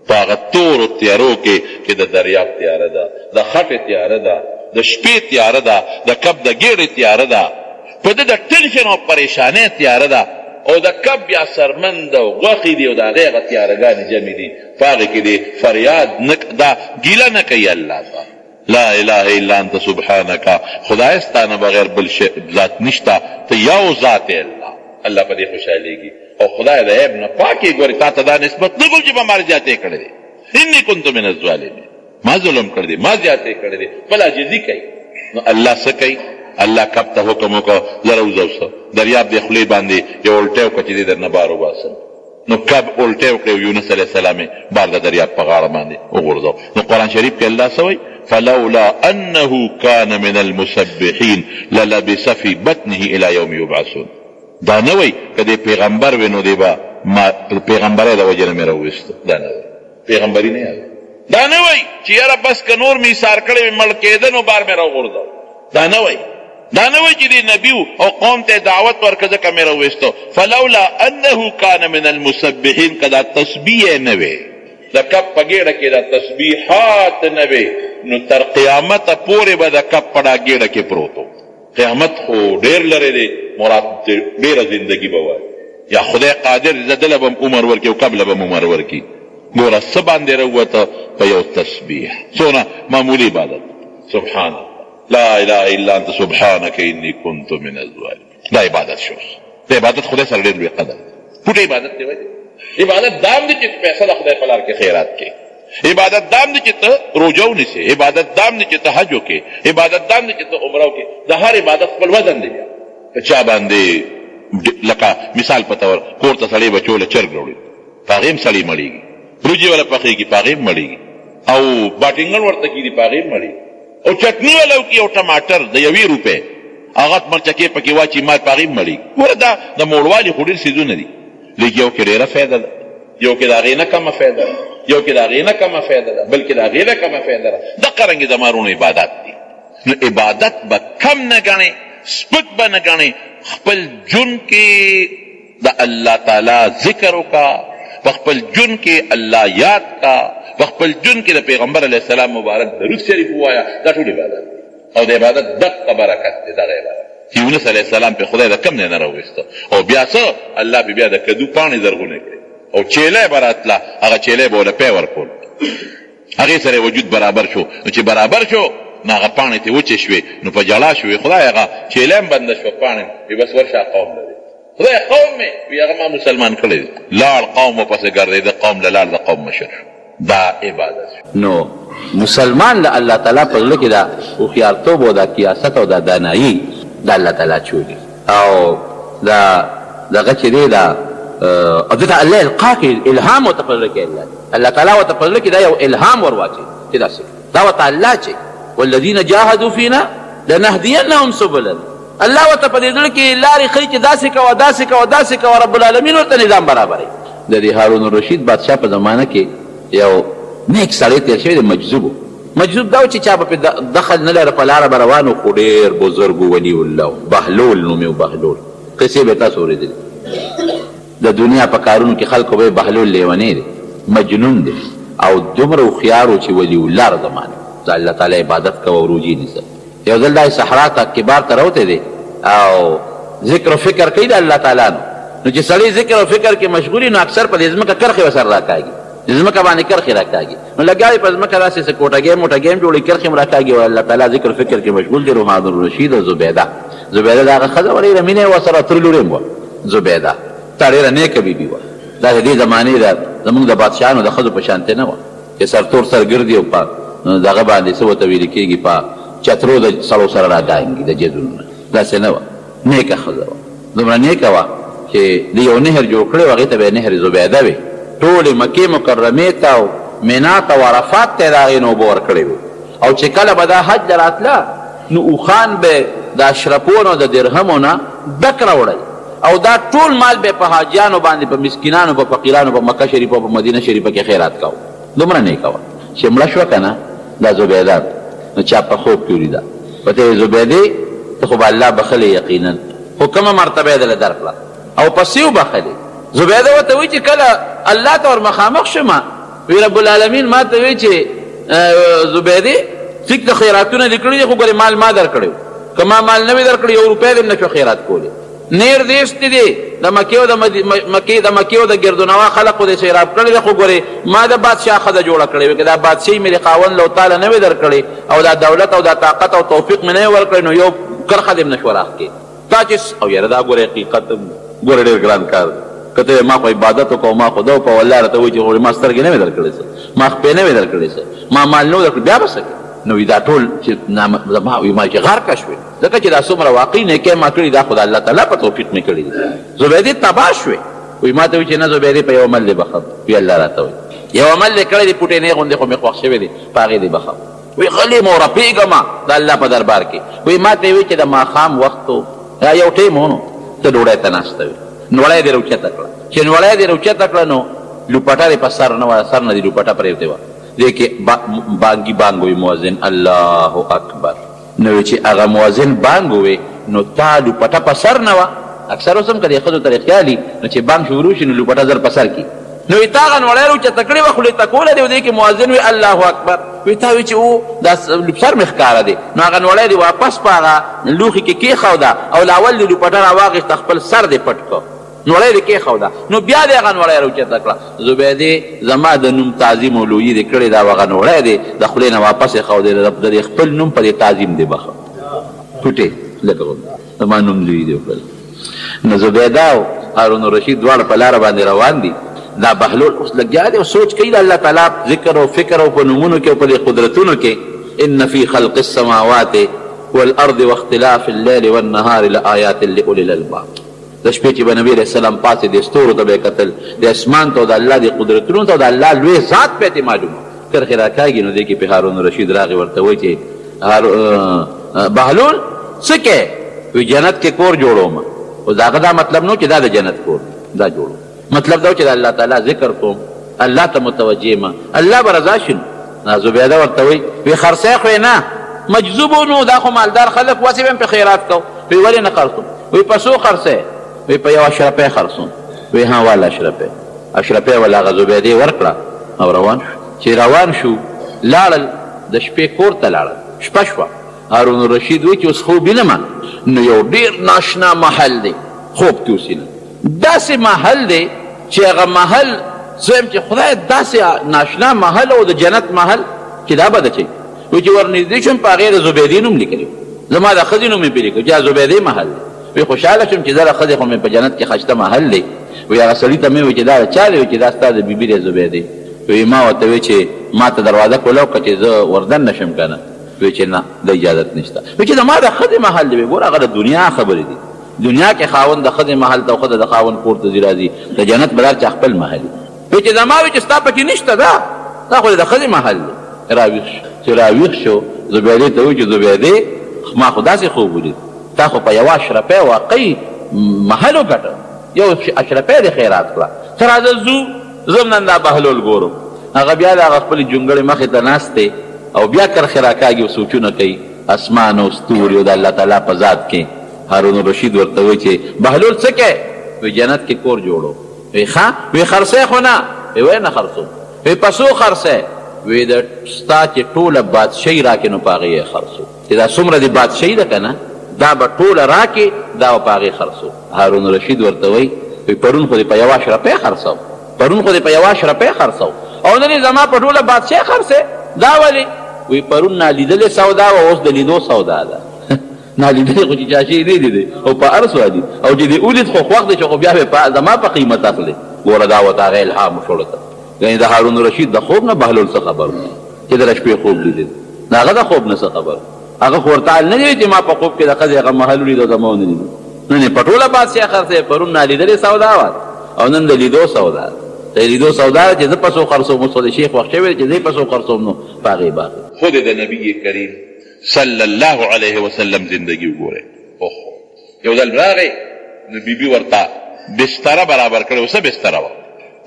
په هغه تورو تیارو کې چې د دریاب تیاره ده، د خټې تیاره ده، د شپې تیاره ده، د کب د ګېډې تیاره ده، په ده د ټینشن او پریشانۍ تیاره ده، او د کب بیا سرمند او غوښې دي، او د هغې هغه تیارهګانې جمع دي، په هغې کې دې فریاد نه، دا ګیله نه کوي الله ته. لا اله الا انت سبحانک، خدای ستا نه بغیر بل شی ذات نشته، ته یو ذات یې الله. الله په دې خوشحالېږي او خدای د عیب نه پاک یې. ګورې تا ته دا نسبت نه کوم چې په ما زیاتې کړی دی، انی کنت من الظالمین، ما ظلم کړی دی، ما زیاتې کړی دی، خپل عاجزي کوي. نو الله څه کوي؟ الله کب ته حکم وکړ، زه راوځه اوس دریاب دې خولې باندې یو الټی وکړه چې دې درنه بار وباسم. نو کب الټی وکړې او یونس علیه السلام یې بار د دریاب په غاړه باندې وغورځاو. نو قرآن شریف کې الله څه وایي؟ فلولا انه کان من المسبحین للبث فی بطنه الی یوم یبعثون. دا نه وایي که دې پیغمبر وي نو دې به ما پیغمبرۍ د وجې نه مې راوویستو، دا نه وایي، پیغمبري نه یادوي. دا نه وایي چې یاره بس که نور مې ایسار کړی وي مړ کېده نو بار مې راوغورځاو، دا نه وایي. دا نه وایي چې دې نبي او قوم ته دعوت ورکړه ځکه مې راوویستو. فلولا انه کان من المسبحین، که دا تسبیح نه وي، د کب په ګېډه کې دا تسبیحات نه وي، نو تر قیامته پورې به د کب په دا ګېډه کې پروت و. قیامت خو ډېر لرې دی، مراد ډېره زندګي به وایي، یا خدای قادر دی ده له به هم عمر ورکړي او کب له به هم عمر ورکړي. ګوره څه باندې راووته په یو تسبیح، څونه معمولي عبادت. سبحان الله، لا اله الا انت سبحانك اني كنت من الظالمين. دا عبادت شو، دا عبادت خدای سره ډېر لوی قدر دی. پوټه عبادت دی، وایي عبادت دام دی چې پیسې د خدای په لار کې خیرات کې، عبادت دام دی چې ته روژه ونیسې، عبادت دام دی چې ته حج وکړې، عبادت دام دی چې ته عمره وکړې. د هر عبادت خپل وزن دی. بیا که چا باندې لکه مثال په طور کور ته سړی بچو له چرګ راوړي، په هغې هم سړی مړېږي، وریجې وله پخېږي په هغې هم مړېږي، او باټینګن ورته کېږي په هغې هم مړېږي، او چټني وله وکړي او ټماټر د یوې روپۍ هغه مرچکې پکې واچي مال په هغې هم مړېږي. ګوره دا د موړوالي خو ډېر څیزونه دي، لیکن یو کې ډېره فایده ده، یو کې د هغې نه کمه فایده ده، یو کې د هغې نه کمه فایده ده، بلکې د هغې نه کمه فایده ده. دقه رنګې زما وروڼو عبادات دي. نو عبادت به کم نه ګڼې، سپک به نه ګڼې، خپل ژوند کې د الله تعالی ذکر وکړه، په خپل ژوند کې الله یاد کا، په خپل ژوند کې د پیغمبر علیه السلام مبارک درود شریف ووایه. دا ټول عبادت دی او د عبادت دقه برکت دی. دغه عبادت چې یونس علیه السلام په خدای د کم ځای نه راوویسته، او بیا څه الله پې بیا د کدو پاڼې زرغونې کړې، او چیله به راتله، هغه چیله به ورله پی ورکول، هغې سره وجود برابر شو. نو چې برابر شو نو هغه پاڼې ترې وچې شوې، نو په ژړا شوې، خدای هغه چیله هم بنده شوه، پاڼې وی بس ورشه قوم لري، خدای قوم مې وی هغه ما مسلمان کړی دی. لاړ قوم ورپسې ګرځېده، قوم له لاړ د قوم مشر شو. دا عبادت شو. نو مسلمان له الله تعالی په زړه کې دا هوښیارتوب او دا کیاست او دا دانایي دا الله تعالی اچولي، او دا دغه چې دی دا او ده ته الله القا کوي، الهام ورته په زړه کې الله الله تعالی ورته په زړه کې دا یو الهام ور واچوي چې دا څه دا ورته الله چې والذین جاهدوا فینا لنهدینهم سبلنا، الله ورته په دې زړه کې لارې ښیي چې داسې کوه، داسې کوه، داسې کوه، رب العالمین ورته نظام برابروي. د دې هارون الرشید بادشاه په زمانه کې یو نیک سړی تېر شوی دی، مجذوب و. مجذوب دا و چې چا به پرې دخل نه لره، په لاره به روان و، خو ډېر بزرګ و، ولي الله و، بهلول نوم یې و. بهلول قصې به تاسو اورېدلې، د دنیا په کارونو کې خلکو به یې بهلول لیونی دی، مجنون دی، او دومره هوښیار و چې ولي الله د زمانه د الله تعالی عبادت کوه او روژې نیسه. یو ځل داسې صحرا ته کبار ته راوتی دی او ذکر او فکر کوي د الله تعالی. نو چې سړی ذکر او فکر کې مشغول وي نو اکثر په دې ځمکه کرښې ورسره راکاږي، ځمکه باندې کرښې راکاږي. نو لګیا دی په ځمکه داسې څه کوټګی موټګی هم جوړوي، کرښې هم راکاږي، او الله تعالی ذکر فکر کې مشغول دی. روحان الرشید او زبیده، زبیده د هغه ښځه وه، ډېره مینه یې ورسره، تره لور یې هم وه. زبیده دا ډېره نیکه بیبي وه، دا د دې زمانې د زموږ د بادشاهانو د ښځو په شانتې نه وه چې سرتور سر ګرځي او په دغه باندې څه ورته ویل کېږي، په چترو د سړو سره رادانګي د جزونو نه، داسې نه وه. نیکه ښځه وه، دومره نیکه وه چې د یو نهر جوړ کړی و، هغې ته به یې نهر زبیده وی. ټولې مکې مکرمې ته او مینا ته او عرفات ته یې د هغې نه اوبه ورکړې وې. او چې کله به دا حج له راتله نو اوښان به د اشرفو نه او د درهمو نه ډک راوړل، او دا ټول مال به په حاجیانو باندې، په مسکینانو، په فقیرانو، په مکه شریفه او په مدینه شریفه کې خیرات کاوه. دومره نیکه وه چې مړه شوه که نه دا زبیده، نو چا په خوب کې ولیده، ورته یې زبیدې ته خو به الله بخښلې یقینا، خو کومه مرتبه یې درله درکړه او پسې وبخښلې. زبیده ورته وایي چې کله الله ته ور مخامخ شوم، وی رب العالمین ما ته وی چې زبیدې ټیک د خیراتونه دې کړي دي، خو ګورې مال ما درکړی. که ما مال نه وي درکړی یو روپۍ دې هم نه شو خیرات کولی. نیر دېستې دي د مکې او د مکې د مکې او د ګردونوا خلقو دې سیراب کړی دی، خو ګورې ما د بادشاه ښځه جوړه کړې وي، که دا بادشاهي مې د خاوند له تاله نه وي درکړې او دا دولت او دا طاقت او توفیق مې نه وي ورکړی نو یو کرښه دې هم نه شوه راښکې. تا چې او یاره دا ګوره حقیقت هم ګوره ډېر ګران کار دی. که ته وایې ما خو عبادت وکړ او ما خو دا وکړ او الله راته وایي چې ګورې ما سترګې نه وې درکړې څه، ما خپې نه وې درکړې څه، ما مال نه و درکړی، بیا به څه کوې؟ نو وي دا ټول چې زما وي ما چې غرقه شوې، ځکه چې دا څومره واقعي نیکۍ ما کړي دا خو د الله تعالی په توفیق مې کړي دي. زبیدې تباه شوې، وایي ما ته وایي چې نه زبیدې په یو عمل دې بخښم. وي الله راته وایي یو عمل دې کړی دی، پوټې نه غوندې خو مې خوښ شوی دی، په هغې دې بخښم. وایي غلی یم او رپېږم د الله په دربار کې. وایي ما ته یې وایي چې د ماښام وخت و، یو ټیم و، نو ته ډوډۍ ته ناسته وې، نوړی دې راوچته کړه، چې نوړی دې راوچته کړه نو لوپټه دې په سر نه وه، سر نه دې لوپټه پرېوتې وه، دې کې بانګي بانګ وي مؤذن الله اکبر، نو چې هغه مؤذن بانګ ووې نو تا لوپټه په سر نه وه. اکثر اوس هم که د ښځو ته رښتیا نو چې بانګ شروع شي نو لوپټه زر په سر کړي، نو وي تا هغه نوړی راوچته کړې وه، خولې ته کوله دې او دې کې مؤذن وي الله اکبر، وي تا وي چې او دا سر مې ښکاره دی، نو هغه نوړی دې واپس په هغه لوښي کې کېښوده او له اول دې لوپټه راواخیسته خپل سر دې پټ کړ، نوړی دې کېښوده، نو بیا دې هغه نوړی راوچته کړه. زبیدې زما د نوم تعظیم او لویي دې کړې ده او هغه نوړی دې د خولې نه واپس ایښودی د دې خپل نوم په دې تعظیم دې بخښه، پوټې لږ غوندې زما نوم لویي دې وکړله. نو زبیده او هارون الرشید دواړه په لاره باندې روان دي. دا بهلول اوس لګیا دی او سوچ کوي د الله تعالی ذکر او فکر او په نومونو کې او په دې قدرتونو کې، ان فی خلق السماوات والارض واختلاف اللیل والنهار لآیات لأولی الالباب. د شپې چې به نبی علیه السلام پاڅېدی ستورو ته به یې کتل، د اسمان ته او د الله دې قدرتونو ته او د الله لوی ذات به یې معلومه. کرښې راکاږي، نو دې کې پې هارون الرشید راغی ورته وایي چې بهلول څه کوې؟ وایي جنت کې کور جوړوم. اوس د هغه دا مطلب نه و چې دا د جنت کور دی دا جوړوم، مطلب دا و چې د الله تعالی ذکر کوم، الله ته متوجه یم، الله به رضا شي. نو زبیده ورته وایي وایي خرڅی خو یې نه، مجذوب نو دا خو مالدار خلک وو، هسې به مې پرې خیرات کوو. وایي ولې نه خرڅوم؟ وایي په څو خرڅی؟ وایي په یوه اشرپۍ خرڅوم. وایي ها واله اشرپۍ. اشرپۍ وله هغه زبیدې ورکړه او روان شو. چې روان شو لاړل د شپې کور ته لاړل، شپه شوه. هارون الرشید وایي چې اوس خوب وینم، نو یو ډېر ناشنا محل دی، خوب کې اوس وینم داسې محل دی چې هغه محل زه وایم چې خدای داسې ناشنا محل او د جنت محل چې دا به د چا وایي چې ورنږدې شوم په هغې د زبیدې نوم لیکلی، زما د ښځې نوم یې پرې لیکلی چې دا زبیدې محل دی. وایي خوشحاله شوم چې زه د ښځې خو مې په جنت کې ښایسته محل دی. وایي هغه سړي ته مې وویل چې دا د چا دی؟ وایي چې دا ستا د بیبي دی زبیدې. وایي ما ورته وویل چې ما ته دروازه کولاو کړه چې زه وردننه شم که نه؟ وایي چې نه د اجازت نشته. وایي چې زما د ښځې محل دی. وایي ګوره هغه د دنیا خبرې دي، دنیا کې خاوند د ښځې محل ته او ښځه د خاوند کور ته ځي راځي، د جنت به هر چا خپل محل وي. وایي چې زما وایي چې ستا پکې نشته، دا دا خو د ښځې محل دی. راویښ شو، چې راویښ شو زبیدې ته وویل چې زبیدې ما خو داسې خوب ولید، تا خو په یوه اشرپۍ واقعي محل وګټه، یو اشرپۍ دې خیرات کړه، ته راځه ځو، زه هم نن دا بهلول ګورم. هغه بیا د هغه خپلې جونګړې مخې ته ناست دی او بیا کرښې راکاږي او سوچونه کوي، اسمان او ستوري او د الله تعالی په ذات کې. هارون الرشید ورته وایي چې بهلول څه کوې؟ وایي جنت کې کور جوړوم. وایي ښه؟ وایي خرڅوې خو نه؟ وایي ولې نه خرڅوم؟ وایي په څو خرڅوې؟ وایي د ستا چې ټوله بادشاهي راکړې نو په هغې یې خرڅوم، چې دا څومره دې بادشاهي ده که نه دا به ټوله راکړې دا به په هغې خرڅوم. هارون الرشید ورته وایي وایي پرون خو دې په یوه اشرپۍ خرڅوم، پرون خو دې په یوه اشرپۍ خرڅوم او نن یې زما په ټوله بادشاهي خرڅوې، دا ولې؟ وایي پرون نالیدلې سودا وه، اوس د لیدو سودا ده. نالیدلې خو چې چا شی نه لیدی او په هر څه دي، او چې دې ولید خو خوښ دی چې خو بیا به زما په قیمت اخلې. ګوره دا ورته هغه الهام وشو ورته، یعنې د هارون الرشید د خوب نه بهلول څه خبر و چې د شپې خوب لیدل، د هغه د خوب نه څه خبر، هغه خو ورته نه دی چې ما په خوب کې د ښځې هغه محل ولید او زما ونه لیدل. نن یې په ټوله بادشاه خرڅوي، پرون نالیدلې سودا وه او نن د لیدو سودا ده. د لیدو سودا ده چې زه په څو خرڅوم، اوس خو د شیخ وخت شوی چې زه یې په څو خرڅوم نو په هغې به اخلي. خود د نبی کریم صلی الله علیه وسلم زندگی وګورئ. اوهو یو ځل راغی نو بیبي ورته بستره برابر کړې وه. څه بستره وه؟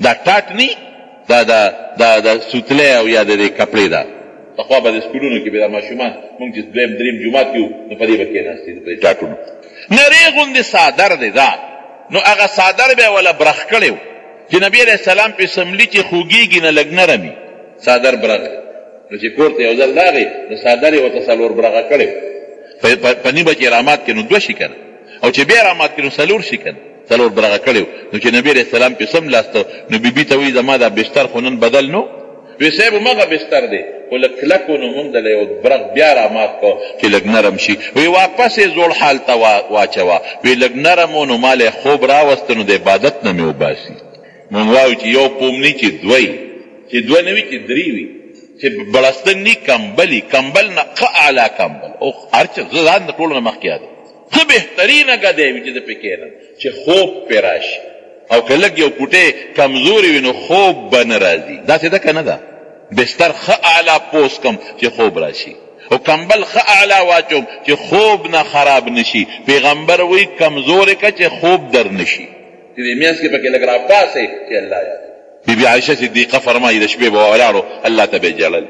دا ټاټ نی، دا د د د سوتلی او یا د دې کپړې ده. پخوا به د سکولونو کې به دا ماشومان مونږ چې دویم دریم جومات کې وو نو په دې به کېناستې په دې ټاټونو. نری غوندې څادر دی دا، نو هغه څادر به یې وله برخ کړی و چې نبي علیه السلام پرې څملي چې خوږېږي نه لږ نرم وي. څادر برغ دی، نو چې کور ته یو ځل راغی نو څادر یې ورته څلور برغه کړی و. په نیمه چې رامات کړي نو دوه شي که نه، او چې بیا رامات کړي نو څلور شي که نه، څلور برغه کړی و. نو چې نبي علیه السلام پې څملاسته نو بیبي ته وایي زما دا بستر خو نن بدل نو. وی صاحب همغه بستر دی خو لږ کلک و، نو مونږ دله یو برغ بیا رامات کړ چې لږ نرم شي. وی واپس یې زوړ حال ته واچوه. وی لږ نرم و نو ما له خوب راوسته نو د عبادت نه مې وباسي. مونږ وایو چې یو پوم نه چې دوه وي، چې دوه نه وي چې درې وي، چې بړستن نی کمبلی، کمبل نه ښه اعلی کمبل او هر څه زه ځان د ټولو نه مخکې یادوم، ښه بهترینه ګدی وي چې زه پرې کښېنم چې خوب پرې راشي. او که لږ یو کوټه کمزورې وي نو خوب به نه راځي. داسې ده که نه ده؟ بستر ښه اعلی پوس کم چې خوب راشي، او کمبل ښه اعلی واچوم چې خوب نه خراب نشي. پیغمبر وایي کمزورې که چې خوب در نشي، چې دې میانځ کې پکې لږ راپاڅې چې الله یاد. بی بی عائشه صدیقه فرمایي د شپې به ولاړو الله ته به یې ژړل.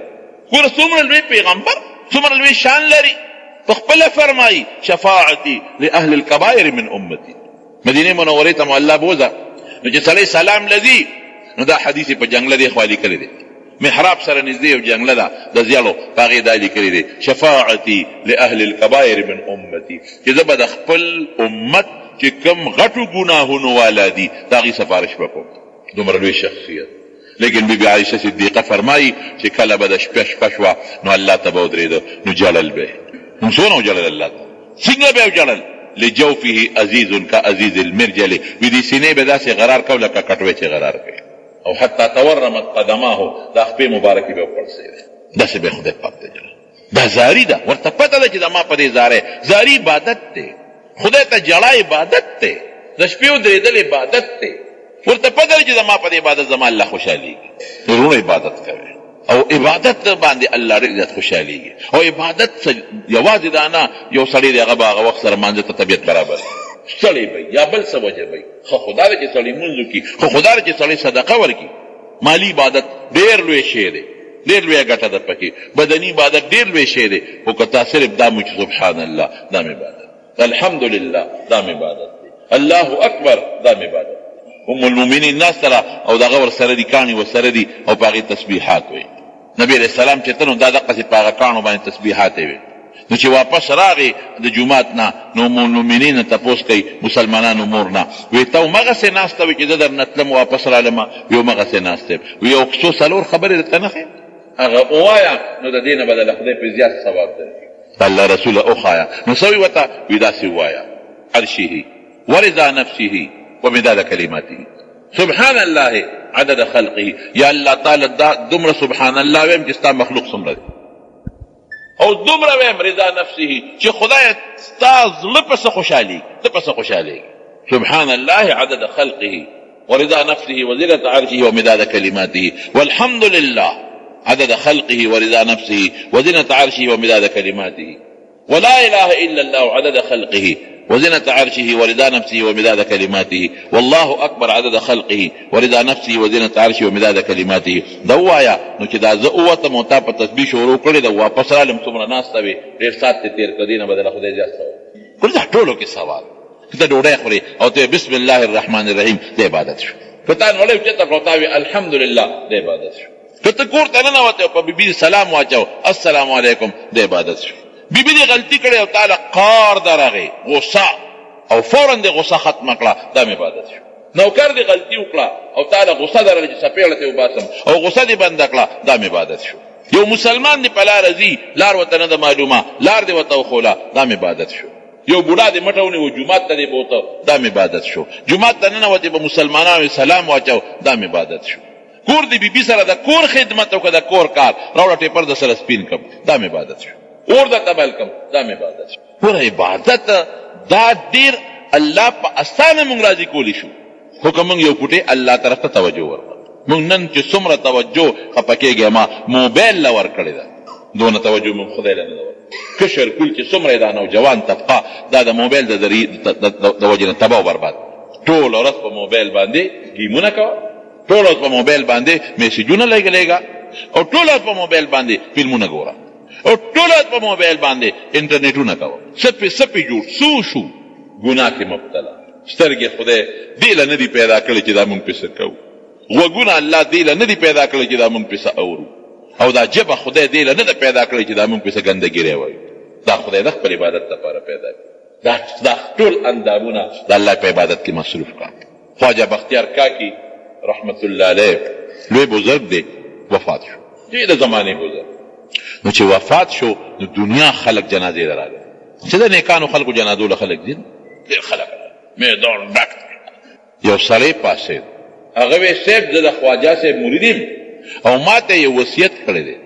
ګوره څومره لوی پیغمبر، څومره لوی شان لري، په خپله فرمایي شفاعتي لاهل الکبائر من امتي. مدینې منورې ته مو الله بوځه، نو چې سړی سلام لذي نو دا حدیث په جنګله دی خوا لیکلی دی، محراب سره نږدې یو جنګله ده د زیړو، په هغې دا لیکلی دی شفاعتي لاهل الکبائر من امتي، چې زه به د خپل امت چې کوم غټو ګناهونو والا دي د هغې سفارش به کوم. دومره لوی شخصیت. لیکن بی بی عائشه صدیقه فرمایي چې کله به د شپه شپه شوه نو الله ته به ودرېده نو ژړل به یې. موږ څونه وژړل الله ته، څنګه به یې وژړل؟ لجوفه ازیز کازیز المرجل، وي دې سینې به داسې غرار کو لکه کټوی چې غرار کوي، او حتی تورمت قدماه، دا خپې مبارکې به وپړسېدې. داسې به خدای پاک ته ژړل. دا زاری ده، ورته پته ده چې زما په دې زاری، زاری عبادت دی، خدای ته ژړا عبادت دی، د شپې ودرېدل عبادت دی، ورته پته ده چې زما په دې عبادت زما الله خوشحالېږي. وروڼه عبادت کوي او عبادت باندې الله ډېر زیات خوشحالېږي. او عبادت یوازې دا نه، یو سړی دی هغه به هغه وخت سره مانځه ته طبیعت برابر ستړی به یا بل څه وجه به، ښه خو دا ده چې سړی لمونځ وکړي، ښه خو دا ده چې سړی صدقه ورکړي. مالي عبادت ډېر لوی شی دی، ډېر لویه ګټه ده پکې. بدني عبادت ډېر لوی شی دی، خو که تا صرف دا مو چې سبحان الله دا مې عبادت، الحمدلله دا مې عبادت دی، الله اکبر دا مې عبادت دی. ام المؤمنین ناسته ده او دغه ورسره دي، کاڼي ورسره دي او په هغې تسبیحات وایي. نبی علیه السلام چې ته نو دا دقسې په هغه کاڼو باندې تسبیحات یې ویل. نو چې واپس راغی د جومات نه نو ام المؤمنین نه تپوس کوي، مسلمانانو مور نه، وی ته همغسې ناسته وې چې زه درنه تلم واپس رالم؟ وی همغسې ناسته یم. وی یو څو څلور خبرې درته نه ښیم؟ هغه ووایه نو د دې نه به د خدای په زیات ثواب درکړي. د الله رسوله وښایه. نو څه وی ورته؟ وی داسې ووایه، عرشه ورضا نفسه ومداد کلماته، سبحان الله عدد خلقه. یا الله تعالی دا دومره سبحان الله ویم چې ستا مخلوق څومره دی، او دومره ویم رضا نفسه چې خدای ستا زړه په څه خوشحالېږي، ته په څه خوشحالېږي. سبحان الله عدد خلقه ورضا نفسه وزنة عرشه ومداد كلماته، والحمد لله عدد خلقه ورضا نفسه وزنة عرشه ومداد كلماته، ولا إله إلا الله عدد خلقه وزنة عرشه ورضا نفسه ومداد كلماته، والله أكبر عدد خلقه ورضا نفسه وزنة عرشه ومداد كلماته. دا ووايه نو چې دا زه ووتم او تا په تسبیح شروع کړې ده، واپس رالم څومره ناسته وې، ډېر ساعت دې تېر کړ، دې نه به د خدای زیات ثواب. ګوره دا ټولو کې ثواب. که ته ډوډۍ خورې او ته بسم الله الرحمن الرحیم، د عبادت شو. که تا نوړۍ اوچته کړه او تا وې الحمدلله، د عبادت شو. که ته کور ته ننوتې او په بیبي سلام واچو السلام علیکم، د عبادت شو. بیبي دې غلطي کړې او تا له قار درغې غصه او فورا دې غصه ختمه کړه، دا مې عبادت شو. نوکر دې غلطي وکړه او تا له غصه درغې چې څپېړه ترې وباسم او غصه دې بنده کړه، دا مې عبادت شو. یو مسلمان دې په لاره ځي، لار ورته نه ده معلومه، لار دې ورته وښوله، دا مې عبادت شو. یو بوډا دې مټه ونیو جومات ته دې بوته، دا مې عبادت شو. جومات ته ننوتې په مسلمانانو سلام واچو، دا مې عبادت شو. کور دې بیبي سره د کور خدمت وکړه، د کور کار راوړه، ټیپر د سره سپین کم، دا مې عبادت شو. اور درته بل کم، دا مې عبادت شو. ګوره عبادت دا ډېر الله په اسانه مونږ راضي کولی شو، خو که مونږ یو کوټې الله طرف ته توجه ورکړو. مونږ نن چې څومره توجه خفه کېږی ما موبایل له ورکړې ده، دونه توجه مونږ خدای له نه ده ورکړې. کشر کول چې څومره دا نوجوان طبقه دا د موبایل د ذریعې د وجې نه تباه او برباد، ټوله ورځ په موبایل باندې ګیمونه کوه، ټوله ورځ په موبایل باندې میسجونه لېږه، او ټوله ورځ په موبایل باندې فلمونه ګوره، او ټوله ورځ په موبایل باندې انټرنیټونه کوه. څه پې څه پې جوړ څو شو، ګناه کې مبتلا. سترګې خدای دې له نه دي پیدا کړې چې دا مونږ پې څه کوو، غوږونه الله دې له نه دي پیدا کړې چې دا مونږ پې څه اورو، او دا ژبه خدای دې له نه ده پیدا کړې چې دا مونږ پې څه ګندګیری وایو. دا خدای د خپل عبادت لپاره پیدا کړي. دا ټول اندامونه د الله په عبادت کې مصروف کړه. خواجه بختیار کاکی رحمت الله علیه لوی بزرګ دی، وفات شو، ډېر د زمانې بزرګ. نو چې وفات شو نو دنیا خلک جنازې له راغلل، چې د نیکانو خلکو جنازو له خلک ځي، ډېر خلک راغلل، میدان ډک دی. یو سړی پاڅېد، هغه وی صاحب زه د خواجه صاحب مرید یم او ما ته یې وصیت کړی دی،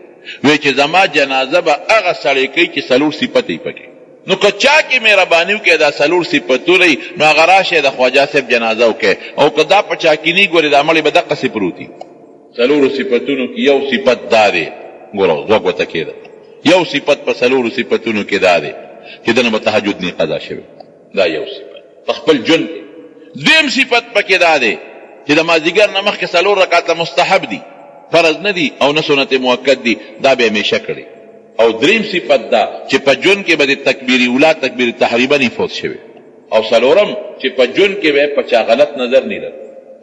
وی چې زما جنازه به هغه سړی کوي چې څلور صفته یې پکې. نو که چا کې مهرباني وکړي دا څلور صفتونه وي نو هغه راشه د خواجه صاحب جنازه وکړي، او که دا په چا کې نه ګوري دا مړی به دقسې پروت وي. څلورو صفتونو کې یو صفت دا دی، ګوره غوږ ورته کېږده، یو صفت په څلورو صفتونو کې دا دی چې ده نه به تهجد نه قضا شوی، دا یو صفت په خپل ژوند کې. دویم صفت پکې دا دی چې د مازدیګر نه مخکې څلور رکعته مستحب دي، فرض نه دي او نه سنت موکد دي، دا به همیشه کړي. او دریم صفت دا چې په ژوند کې به د تکبیر اولا تکبیر تحریمه نه فوت شوی. او څلورم چې په ژوند کې به په چا غلط نظر نه لري.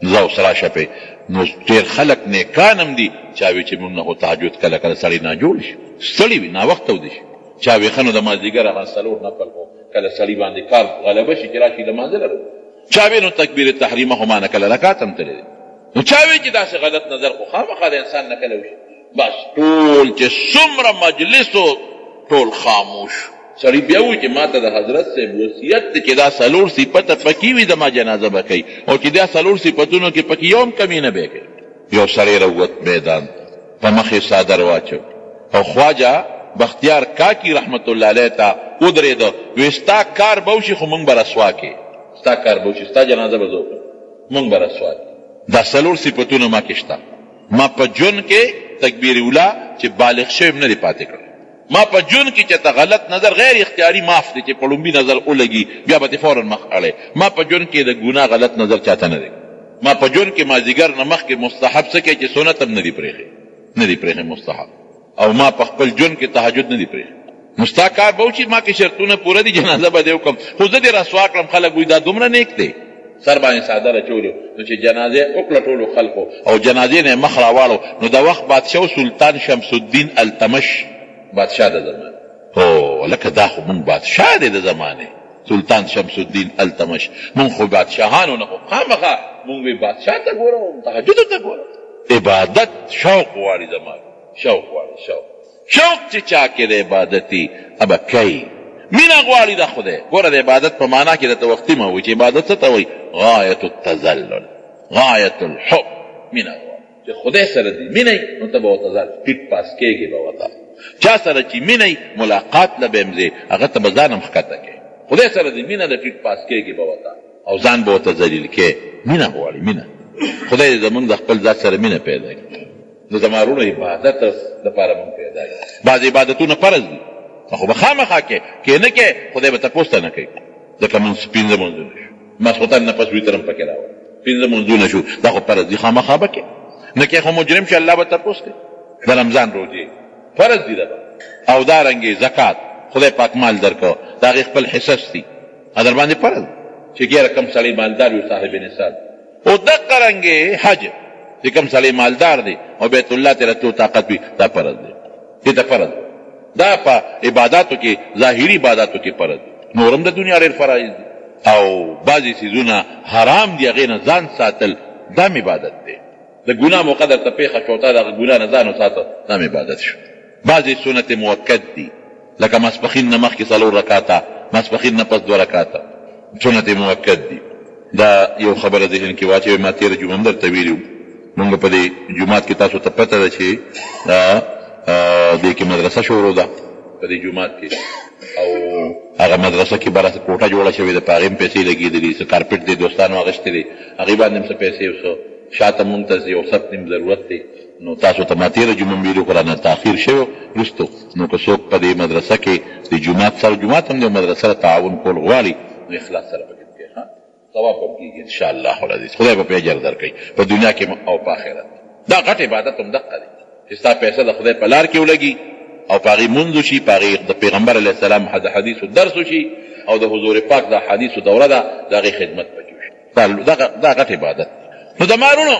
زه اوس راشه پې نو ډېر خلک نیکان هم دي، چا وي چې مونږ نه خو تهجد کله کله سړی ناجوړ شي، ستړي وي، ناوخته وده شي، چا وي ښه نو د مازدیګر هغه څلور نفل خو کله سړي باندې کار غلبه شي چې راشي لمانځه لره، چا وي نو تکبیر تحریمه خو ما نه کله رکعت هم تللی دی. نو چا وي چې داسې غلط نظر خو خامخا د انسان نه کله وشي. بس ټول چې څومره مجلس و ټول خاموش. سړي بیا وویل چې ما ته د حضرت صاحب وصیت دی چې دا څلور صفته پکې وي زما جنازه به کوي، او چې دا څلور صفتونو کې پکې یو هم کمی نه به کوي. یو سړی راووت میدان ته، په مخ یې څادر واچو او خواجه بختیار کاکی رحمت الله علیه ته ودرېده، وی ستا کار به وشي خو مونږ به رسوا کې، ستا کار به وشي، ستا جنازه به زه وکړم، مونږ به رسوا کې. دا څلور صفتونه ما کې شته. ما په ژوند کې تکبیر اولا چې بالغ شوی نه دی پاتې کړی. ما په ژوند کې چې ته غلط نظر غیر اختیاري معاف دی چې په ړومبي نظر ولګي بیا به ترې فوراً مخ اړی. ما په ژوند کې د ګناه غلط نظر چاته نه دی. ما په ژوند کې مازدیګر نه مخکې مستحب څه کوي چې سنت هم نه دی پرېښی، نه دی پرېښی مستحب. او ما په خپل ژوند کې تهجد نه دی پرېښی. نو ستا کار به وشي، ما کې شرطونه پوره دي، جنازه به دې وکړم، خو زه دې رسوا کړم، خلک وایي دا دومره نیک دی. سر باندې څادر اچولی نو چې جنازه یې وکړه ټولو خلکو او جنازې نه یې مخ راواړو نو د وخت بادشاه سلطان شمس الدین التمش بادشاه د زمانې، هو لکه دا خو مونږ بادشاه دی د زمانې سلطان شمس الدین التمش، مونږ خو بادشاهانو نه خو خامخا مونږ وی بادشاه ته ګورو، تهجد ته ګورو. عبادت شوق غواړي، زما شوق غواړي، شوق شوق چې چا کې د عبادتي ابه کوي، مینه غواړي د خدای. ګوره د عبادت په معنا کې درته وختي ما وایي چې عبادت څه ته وایي؟ غایت التذلل، غایت الحب، مینه غواړي چې خدای سره دې مینه وي نو ته به ورته ځان ټیټ پاس کېږې به ورته، چا سره چې مینه وي ملاقات له به هم ځې، هغه ته به ځان هم ښکته کوې. خدای سره دې مینه ده ټیټ پاس کېږې به ورته او ځان به ورته ذلیل کوې. مینه غواړي، مینه. خدای دې زمونږ د خپل ذات سره مینه پیدا کړي. نو زما وروڼو عبادت دپاره مونږ پیدا یو. بعضې عبادتونه فرض دي خو به خامخا کې کې نه کې خدای به تپوس ته نه کوي، ځکه مونږ پنځه مونځونه شو، ماسخوتن نه پس وتر هم پکې راوړ، پنځه مونځونه شو، دا خو فرض دي خامخا به کې نه کې خو مجرم شي، الله به تپوس کوي. د رمضان روژې فرض دي ده او دا رنګې زکات خدای پاک مال درکو، د هغې خپل حصص دي در باندې فرض چې ګیره کم سړی مالدار وي صاحب نصاب. او دقه رنګې حج چې کوم سړی مالدار دی او بیت الله ته راتلو طاقت وي دا فرض دی، دې ته فرض. دا په عباداتو کې ظاهري عباداتو کې فرض دی. نور هم د دنیا ډېر فرایض دي او بعضې څیزونه حرام دي، هغې نه ځان ساتل دا هم عبادت دی. د ګناه موقع درته پېښه شوه، تا د هغه ګناه نه ځان وساته، دا هم عبادت شو. بعضې سنت موکد دي لکه ماسپښین نه مخکې څلور رکعته، ماسپښین نه پس دوه رکعته سنت موکد دي. دا یو خبره ذهن کې واچوئ، ما تېره جمعه هم درته ویلي وو، مونږ په دې جومات کې تاسو ته پته ده چې دې کې مدرسه شروع ده په دې جومات کې، او هغه مدرسه کې بره کوټه جوړه شوې ده، په هغې هم پیسې لګېدلي، څه کارپټ دی دوستانو اخیستی دی، هغې باندې هم څه پیسې او څه شاته مونږ ته یو ست نیم ضرورت دی. نو تاسو ته ما تېره جمعه هم ویلي خو رانه تاخیر شوی وروسته. نو که څوک په دې مدرسه کې د جومات سره، جومات هم د مدرسه سره تعاون کول غواړي نو اخلاص سره پکې وکړئ، ښه ثواب به کېږي ان شاء الله العزیز، خدای به پرې اجر درکوي په دنیا کې او په آخرت. دا غټ عبادت هم دقه دی چې ستا پیسه د خدای په لار کې ولګي او په هغې مونځ وشي، په هغې د پیغمبر علیه السلام د حدیثو درس وشي او د حضور پاک د احادیثو دوره ده، د هغې خدمت پکې وشي. دا غټ عبادت دی. نو زما وروڼو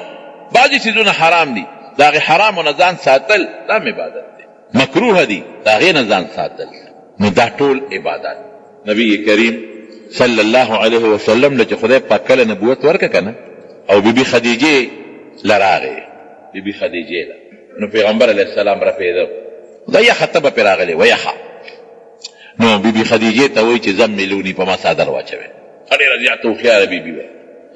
بعضې څیزونه حرام دي، د هغې حرامو نه ځان ساتل دا هم عبادت دی. مکروه دي، د هغې نه ځان ساتل. نو دا ټول عبادت نبی کریم صلی الله علیه وسلم له چې خدای پاک کله نبوت ورکړه که نه، او بیبي خدیجې له راغی، بیبي خدیجې له، نو پیغمبر علیه السلام رپېده، دا یخه تبه پرې راغلې وه یخه، نو بیبي خدیجې ته وایي چې زملوني، په ما څادر واچوي. ډېره زیاته هوښیاره بیبي وه،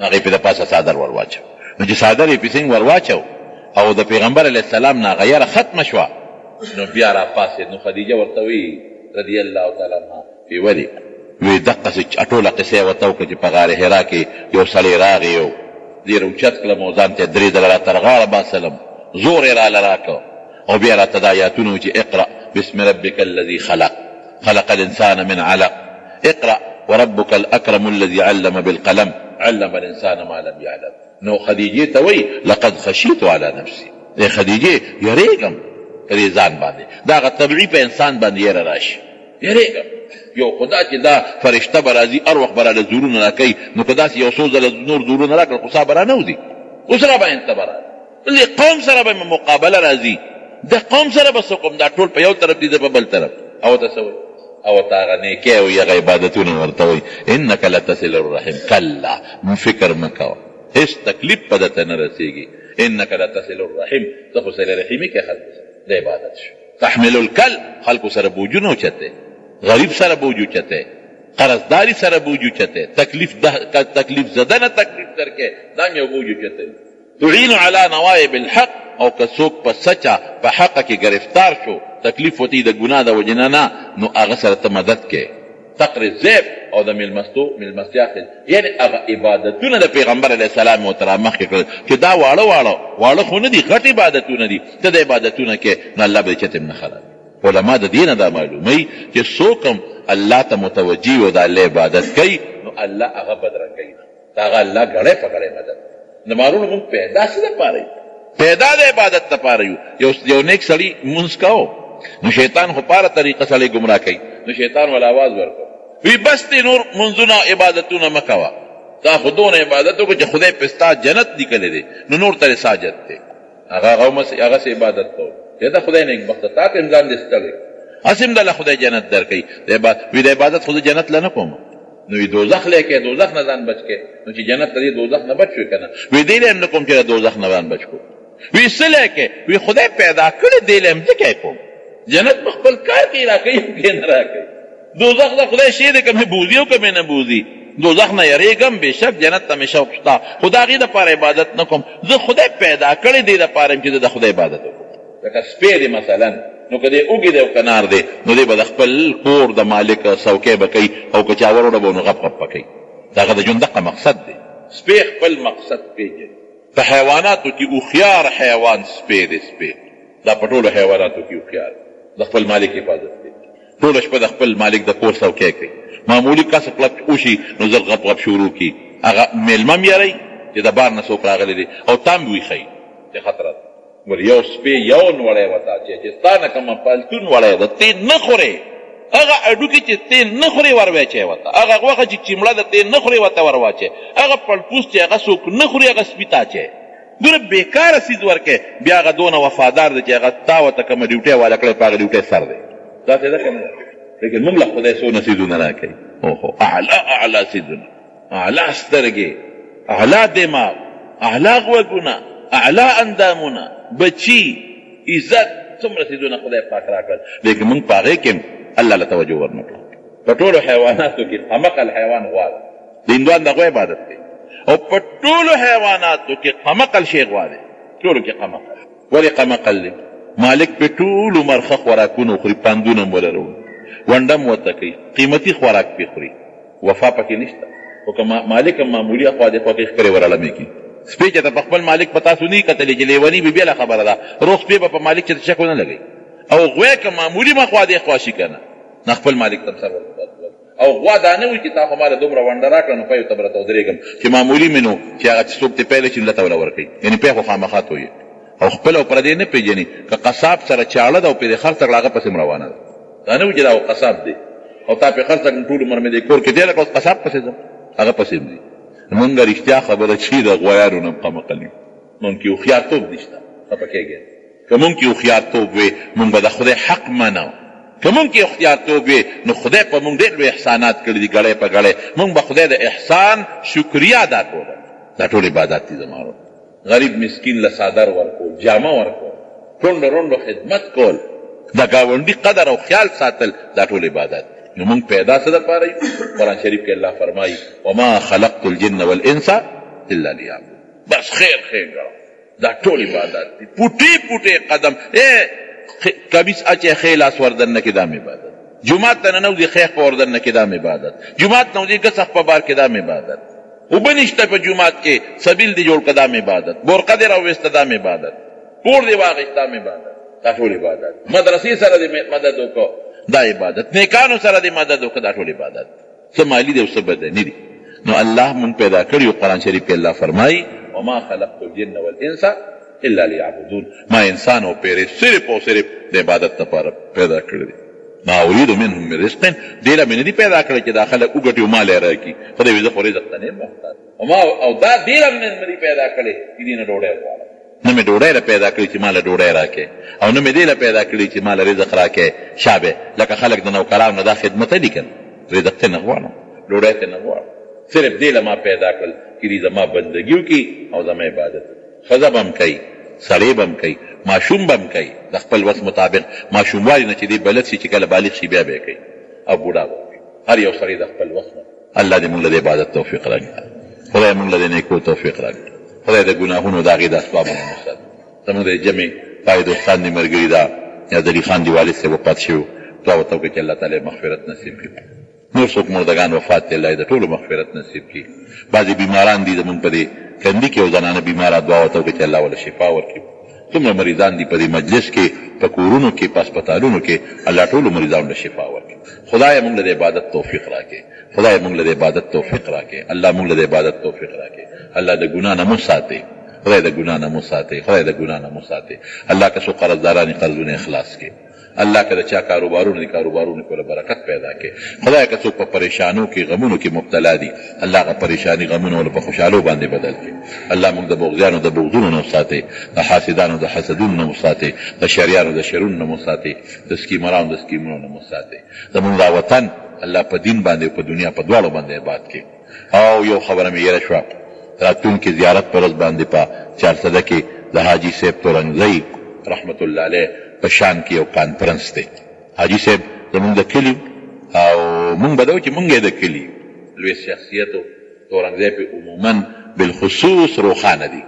هغې پرې د پاسه څادر ور واچو. نو چې څادر یې پرې څنګه ور واچو او د پیغمبر علیه السلام نه هغه یره ختمه شوه، نو بیا را پاڅېد. نو خدیجه ورته وایي رضی الله تعالی عنها، وی ولې؟ وی دقسې ټوله قصه یې ورته وکړه چې په غار حرا کې یو سړی راغی او زه یې راوچت کړم او ځان ته یې درې ځله را تر غاړه باسلم، زور یې راله راکړ او بیا راته دا آیاتونه وو چې اقرأ بسم ربک الذي خلق خلق الانسان من علق اقرأ وربک الاکرم الذي علم بالقلم علم الانسان ما لم يعلم. نو خدیجې ته وایي لقد خشیت علی نفسي، ای خدیجې یریږم په دې ځان باندې، دا هغه طبیعي په انسان باندې یره راشي، یریږم یو خدا چې دا فرشته به راځي هر وخت به راله زورونه راکوي، نو که داسې یو څو ځله نور زورونه راکړل خو ساه به رانه وځي، اوس راباندې ته به راځي، دې قوم سره به مې مقابله راځي، د قوم سره به څه کوم، دا ټول په یو طرف دي زه په بل طرف. او ته څه وایي؟ او ته هغه نیکۍ او هغه عبادتونه ورته وایي، انک لتصل الرحم، کلا فکر مه کوه، هېڅ تکلیف به درته نه رسېږي، انک لتصل الرحم، ته خو صله رحمي کوې خلکو سره، د عبادت شو. تحمل الکل، خلکو سره بوجونه اوچتوې، غریب سره بوج اوچتوې، قرضداري سره بوج اوچتوې، تکلیف ده تکلیف زده نه تکلیف درکوې، دا هم یو بوج اوچتوي. تعین علی نوائب الحق، او که څوک په سچه په حقه کې ګرفتار شو، تکلیف ورته وي د ګناه د وجې نه نه، نو هغه سره ته مدد کوې. تقري الضیف، او د میلمستو میلمستیا خدمت، یعنې هغه عبادتونه د پیغمبر علیه السلام ورته رامخکې کړل چې دا واړه واړه، واړه خو نه دي، غټ عبادتونه دي، ته دا عبادتونه کوې نو الله به دې چېرته هم نه خرابوي. علما د دې نه دا معلوموي چې څوک هم الله ته متوجه وي او د الله عبادت کوي نو الله هغه بدرنګوي نه. د هغه الله ګړی په ګړی مدد کوي. د مارونو مونږ پیدا څه لپاره یو؟ پیدا د عبادت لپاره یو. یو یو نیک سړي مونځ کاو، نو شیطان خو پاره طریقه سړی ګمراه کوي، نو شیطان ولا आवाज ورکړ، وی بس دی نور مونځونه عبادتونه مه کوه، تا خو دونه عبادت وکړ چې خدای په ستا جنت لیکلی دی، نو نور ترې ساجت دی. هغه هغه هغه څه عبادت کوو چې دا خدای نیک بخته تا ته هم ځان دې ستړی، هسې هم دله خدای جنت درکوي. د عبادت وی د عبادت خو زه جنت له نه کوم، نو وی دوزخ له کې دوزخ نه ځان بچ کې، نو چې جنت ته دوزخ نه بچ شوې کنه، وی دې له هم نه کوم چې دوزخ نه ځان بچ کو، وی څه له کې، وی خدای پیدا کړی دې له هم ځکه کوم، جنت په خپل کار کې راکوي کې نه راکوي، دوزخ د خدای شی دی که مې بوځي او که مې نه بوځي، دوزخ نه یریږم بېشک جنت ته مې شوق شته، خو د هغې دپاره عبادت نه کوم، زه خدای پیدا کړی دې دپاره یم چې زه د خدای عبادت وکړم. لکه سپی دی مثلا، نو که دی اوږی دی او که نار دی، نو دی به د خپل کور د مالک څوکی به کوي او که چا وروړه به نو غپ غپ به کوي، د هغه د ژوند دقه مقصد دی. سپی خپل مقصد پېژني. په حیواناتو کې هوښیار حیوان سپی دی، سپی دا په ټولو حیواناتو کې هوښیار دی، د خپل مالک حفاظت کوي، ټوله شپه د خپل مالک د کور څوکی کوي، معمولي کس کلک وشي نو زر غپ غپ شروع کړي، هغه مېلمه هم یروي چې د بار نه څوک راغلی دی او تا هم ویښوي چې خطره ده. ګوره یو سپی یو نوړی وتا چې چې ستا نه کومه پالتون وړی ده تی نه خورې، هغه هډوکي چې تی نه خورې ور واچوې ورته، هغه غوښه چې چیمړه ده تی نه خورې ورته ور واچوې، هغه پړپوس چې هغه څوک نه خوري هغه سپي ته اچوې. ګوره بېکاره څیز ورکوې، بیا هغه دونه وفادار دی چې هغه تا ورته کومه ډیوټۍ حواله کړې په هغه ډیوټۍ سر دی. داسې ده که نه ده؟ لیکن موږ له خدای څونه څیزونه راکوي، اوهو اعلی اعلی څیزونه، اعلی سترګې، اعلی دماغ، اعلی غوږونه، اعلی اندامونه، بچي، عزت، څومره څیزونه خدای پاک راکړل، لیکن موږ په هغې کې هم الله له توجه ورنه کړه. په ټولو حیواناتو کې قمقل حیوان غوا ده، د هندوان د غوا عبادت کوي، او په ټولو حیواناتو کې قمقل شی غوا دی، ټولو کې قمقل. ولې قمقل دی؟ مالک پرې ټول عمر ښه خوراکونه وخوري، پاندونه هم ولره وړي، ونډه هم ورته کوي، قیمتي خوراک پرې خوري، وفا پکې نشته. خو که مالک هم معمولي اخوا دېخوا کوي، ښکرې ورړمې کړي. سپی چې ته په خپل مالک په تاسو نه وي کتلی چې لېونی وي بېله خبره ده، روغ سپی به په مالک چېرته شک ونه لګوي. او غوی که معمولي هم اخوا دېخوا شي که نه، نه خپل مالک ته هم سر ورته. او غوا دا نه وي چې تا خو ماله دومره ونډه راکړه نو پیو ته به راته ودرېږم چې معمولي مې نو چې هغه چې څوک ترې پی نه شي نو لته وله ورکوي، یعنې پی خو خامخا تویوي او خپل او پردی نه پېژني، که قصاب سره چاړه ده او پرې خرڅه کړه هغه پسې هم روانه ده، دا نه وي چې دا خو قصاب دی او تا پرې خرڅه کړه ټول عمر مې دې کور کې تېره کړه اوس قصاب پسې ځم، هغه پسې هم ځي. مونږ رښتیا خبره چې د غویانو نه هم قمقل یو، مونږ کې هوښیارتوب نشته، خفه کېږئ. که مونږ کې هوښیارتوب وی، مونږ به د خدای حق منه. که مونږ کې هوښیارتوب وي نو خدای په مونږ ډېر لوی احسانات کړي دي، ګړی په ګړی مونږ به خدای د احسان شکریه ادا کوله. دا ټول عبادات دي زما ورور. غریب مسکین له څادر ورکول، جامه ورکول، ټونډو رونډو خدمت کول، د ګاونډي قدر او خیال ساتل، دا ټول عبادات دي. نو مونږ پیدا څه دپاره یو؟ قرآن شریف کې الله فرمایي وما خلقت الجن والانس الا لیعبدون. بس خیر ښېګڼه دا ټول عبادت دي. پوټې پوټې قدم اے کمیس اچې ښی لاس وردننه کې دا هم عبادت، جومات ته ننوځي ښی خپه وردننه کې دا هم عبادت، جومات نه وځي ګڅه خپه بار کې دا هم عبادت، اوبه نشته په جومات کې سبیل دې جوړ کړه دا هم عبادت، بورقه دې راوویسته دا هم عبادت، کور دې واخیست دا هم عبادت، دا ټول عبادت. مدرسې سره دې مدد وکړو دا عبادت، نیکانو سره دې مدد وکړه دا ټول عبادت. څه مالي دی او څه بدني دي. نو الله مونږ پیدا کړي یو. قرآن شریف کې الله فرمایي وما خلقت الجن والانس الا ليعبدون، ما انسان او پیری صرف او صرف د عبادت لپاره پیدا کړی دی. ما اريد منهم من رزق، دې له مې نه دي پیدا کړی چې دا خلک وګټي او مال یې راکړي. خدای وایي زه خو رزق ته نه یم محتاج، او دا دې له مې نه دي پیدا کړی چې دې نه ډوډۍ وغواړم. نه مې ډوډۍ له پیدا کړي چې ما له ډوډۍ راکړې، او نه مې دې له پیدا کړي چې ما له رزق راکړې. شابه لکه خلک د نوکرانو نه دا خدمت دي که نه، رزق ترې نه غواړم، ډوډۍ ترې نه غواړم، صرف دې له ما پیدا کړل چې دوی زما بندګي وکړي او زما عبادت وکړي. ښځه به هم کوي، سړی به هم کوي، ماشوم به هم کوي، د خپل وس مطابق. ماشوموالي نه چې دی بلد شي، چې کله بالغ شي بیا به یې کوي، او بوډا به هم کوي. هر یو سړی د خپل وس مطابق. الله دې مونږ له د عبادت توفیق راکړي. خدای مونږ له د نیکو توفیق راکړي. خدای د ګناهونو د هغې د اسبابو نه مو وساتي. زمونږ د جمع پای دوستان دي ملګري دا یاد علي خان دی والد صاحب وفات شوی، دعا ورته وکړئ چې الله تعالی یې مغفرت نصیب کړي. نور څوک مردګان وفات دي الله یې د ټولو مغفرت نصیب کړي. بعضې بیماران دي زمونږ په دې کندي کې یو زنانه بیماره، دعا ورته وکړئ چې الله وله شفا ورکړي. څومره مریضان دي په دې مجلس کې، په کورونو کې، په هسپتالونو کې، الله ټولو مریضانو له شفا ورکړي. خدایه مونږ له د عبادت توفیق راکړې. خدای مونږ له د عبادت توفیق راکړي. الله مونږ له د عبادت توفیق راکړي. الله د ګناه نه مو ساتي. خدای د ګناه نه مو ساتي. خدای د ګناه نه مو ساتي. الله که څو قرضداران دي قرضونه یې خلاص کړي. الله که د چا کاروبارونه دي کاروبارونو کې ورله برکت پیدا کړي. خدای که څوک په پریشانو کې غمونو کې مبتلا دي الله هغه پریشاني غمونه ورله په خوشحالو باندې بدل کړي. الله مونږ د بغضیانو د بغضونو نه وساتي، د حاسدانو د حسدونو نه وساتي، د شریانو د شرونو نه وساتي، د سکیمرانو د سکیمونو نه وساتي. زمونږ دا وطن الله په دین باندې او په دنیا په دواړو باندې آباد کړي. او یو خبره مې هیره شوه، راتلونکي زیارت په ورځ باندې په چارسده کې د حاجي صاحب تورنګزی رحمت الله علیه په شان کې یو کانفرنس دی. حاجي صاحب زمونږ د کلي او مونږ به دا چې مونږ یې د کلي لوی شخصیت و. تورنګزی په عموما بالخصوص روښانه دي.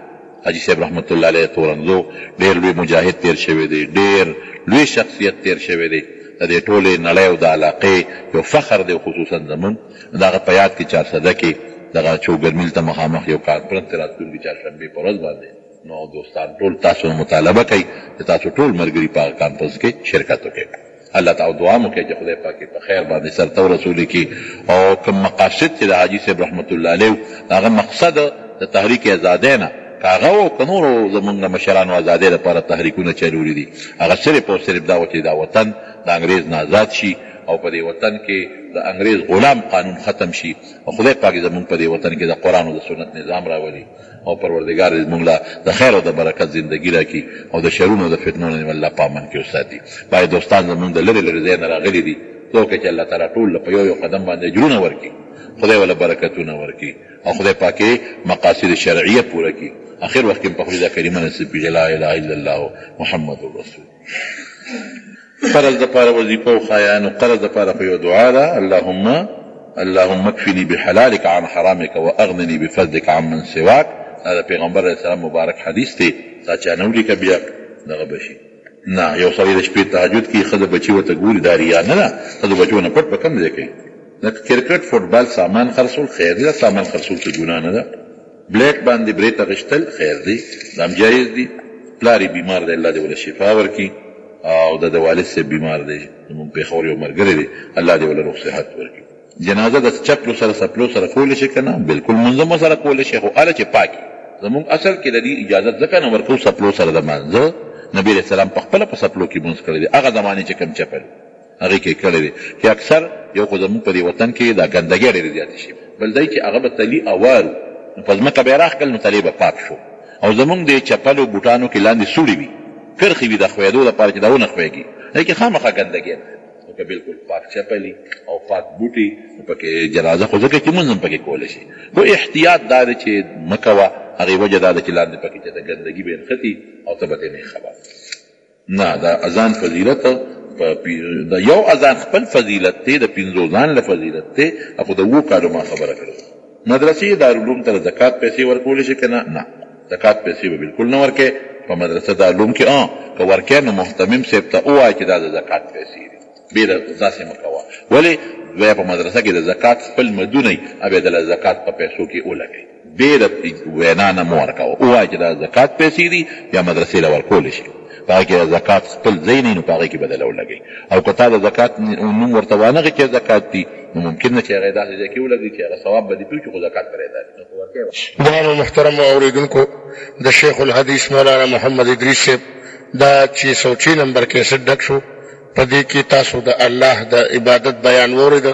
حاجي صاحب رحمت الله علیه تورنګزو ډېر لوی مجاهد تېر شوی دی، ډېر لوی شخصیت تېر شوی دی، د دې ټولې نړۍ او د علاقې یو فخر دی، خصوصا زمونږ. نو د هغه په یاد کې چارسده کې دغه چوګرمیل ته مخامخ یو کانفرنس دی راتلونکي چارشنبې په ورځ باندې. نو دوستان ټول تاسو نه مطالبه کوي چې تاسو ټول ملګري په هغه کانفرنس کې شرکت وکړئ. الله تعالی دعا مو کوي چې خدای پاک یې په خیر باندې سرته ورسولي کړي، او کوم مقاصد چې د حاجي صاحب رحمت الله علیه د هغه مقصد د تحریک ازادۍ نه که هغه و که نورو زمونږ مشرانو ازادۍ لپاره تحریکونه چلولي دي، هغه صرف او صرف دا و چې دا وطن د انګریز نه ازاد شي او په دې وطن کې د انګریز غلام قانون ختم شي، او خدای پاک زمونږ په دې وطن کې د قرآن او د سنت نظام راولي، او پروردګار دې زموږ له د خیر او د برکت زندګي راکړي او د شرونو او د فتنو نه دې الله په امن کې وساتي. بعضې دوستان زموږ د لرې لرې ځای نه راغلي دي، دعا وکړئ چې الله تعالی ټول له په یو یو قدم باندې اجرونه ورکړي، خدای وله برکتونه ورکړي او خدای پاک یې مقاصد شرعیه پوره کړي. اخر وخت کې هم په خولې دا کلمه نصیب کړي چې لا اله الا الله محمد رسول. قرض دپاره وظیفه وښایه، نو قرض دپاره خو یوه دعا ده، اللهم اللهم اکفنی بحلالک عن حرامک واغننی بفضلک عمن سواک. دا د پیغمبر علیه السلام مبارک حدیث دی، دا چا نه ولیکه بیا دغه به شي. نه یو سړی د شپې تهجد کوي، ښځه بچي ورته ګوري، دا ریا نه ده، ښځو بچو نه پټ په کوم ځای کوي؟ د کرکټ فوټبال سامان خرڅول خیر دی، دا سامان خرڅول څه ګناه نه ده. بلیک باندې برېت اخیستل خیر دی، دا هم جایز دي. پلار یې بیمار دی، الله دې وله شفا ورکړي، او د ده والد صاحب بیمار دی، زموږ پېښور یو ملګری دی، الله دې وله روغ صحت ورکړي. جنازه د چپلو سره څپلو سره کولی شې که نه؟ بلکل لمونځ هم ورسره کولی شې، خو هله چې پاک وي. زموږ اصل کې د دې اجازت ځکه نه ورکوو څپلو سره د لمانځه، نبي علیه السلام په خپله په څپلو کې لمونځ کړی دی، هغه زمانې چې کوم چپل وو هغې کې یې کړی دی، چې اکثر یو خو زموږ په دې وطن کې دا ګندګۍ ډېرې زیاتې شوي، بل دا چې هغه به تلي اوار وو، نو په ځمکه به یې راښکل نو تلی به پاک شو، او زموږ دې چپلو بوټانو کې لاندې سوړي وي، کرښې وي د ښویېدو لپاره چې دا ونه ښویېږي، دې کې خامخا ګندګۍ ده. نو که بالکل پاک چپلي او پاک بوټي، نو پکې جنازه خو ځکه چې مونځ هم پکې کولی شي، خو احتیاط دا دی چې مه کوه. هغې وجه دا ده چې لاندې پکې چېرته ګندګي به نښتي او ته به ترې نه یې خبر. نه، د اذان فضیلت په د یو اذان خپل فضیلت دی، د پنځو ځان له فضیلت دی. خو د اوو کالو ما خبره کړې ده. مدرسې دارالعلوم ته د زکات پیسې ورکولی شي که نه؟ نه، زکات پیسې به بالکل نه ورکوې په مدرسه دارالعلوم کې. که ورکوې نو مهتمم صاحب ته ووایه چې دا د زکات پیسې دي، بې له داسې مه کوه. ولې؟ بیا په مدرسه کې د زکات خپل مدونه وي، بیا د زکات په پیسو کې ولګوي. بې د وینا نه مه ورکوه، ووایه چې دا د زکات پیسې دي، بیا مدرسې له ورکولی شي. په هغې کې د زکات خپل ځای نه وي، نو په هغې کې به دله ولګوي. او که تا د زکات نوم ورته وانه غي چې زکات دي، نو ممکن ده چې هغه یې داسې ځای کې ولګوي چې هغه ثواب به دې پرې وشي، خو زکات پرې ادا کړي. خو ورکوي به. ګرانو محترمو اورېدونکو، د شیخ الحدیث مولانا محمد ادریس صاحب دا چې 106 نمبر کیسټ ډک شو، په دې کې تاسو د الله د عبادت بیان واورېده.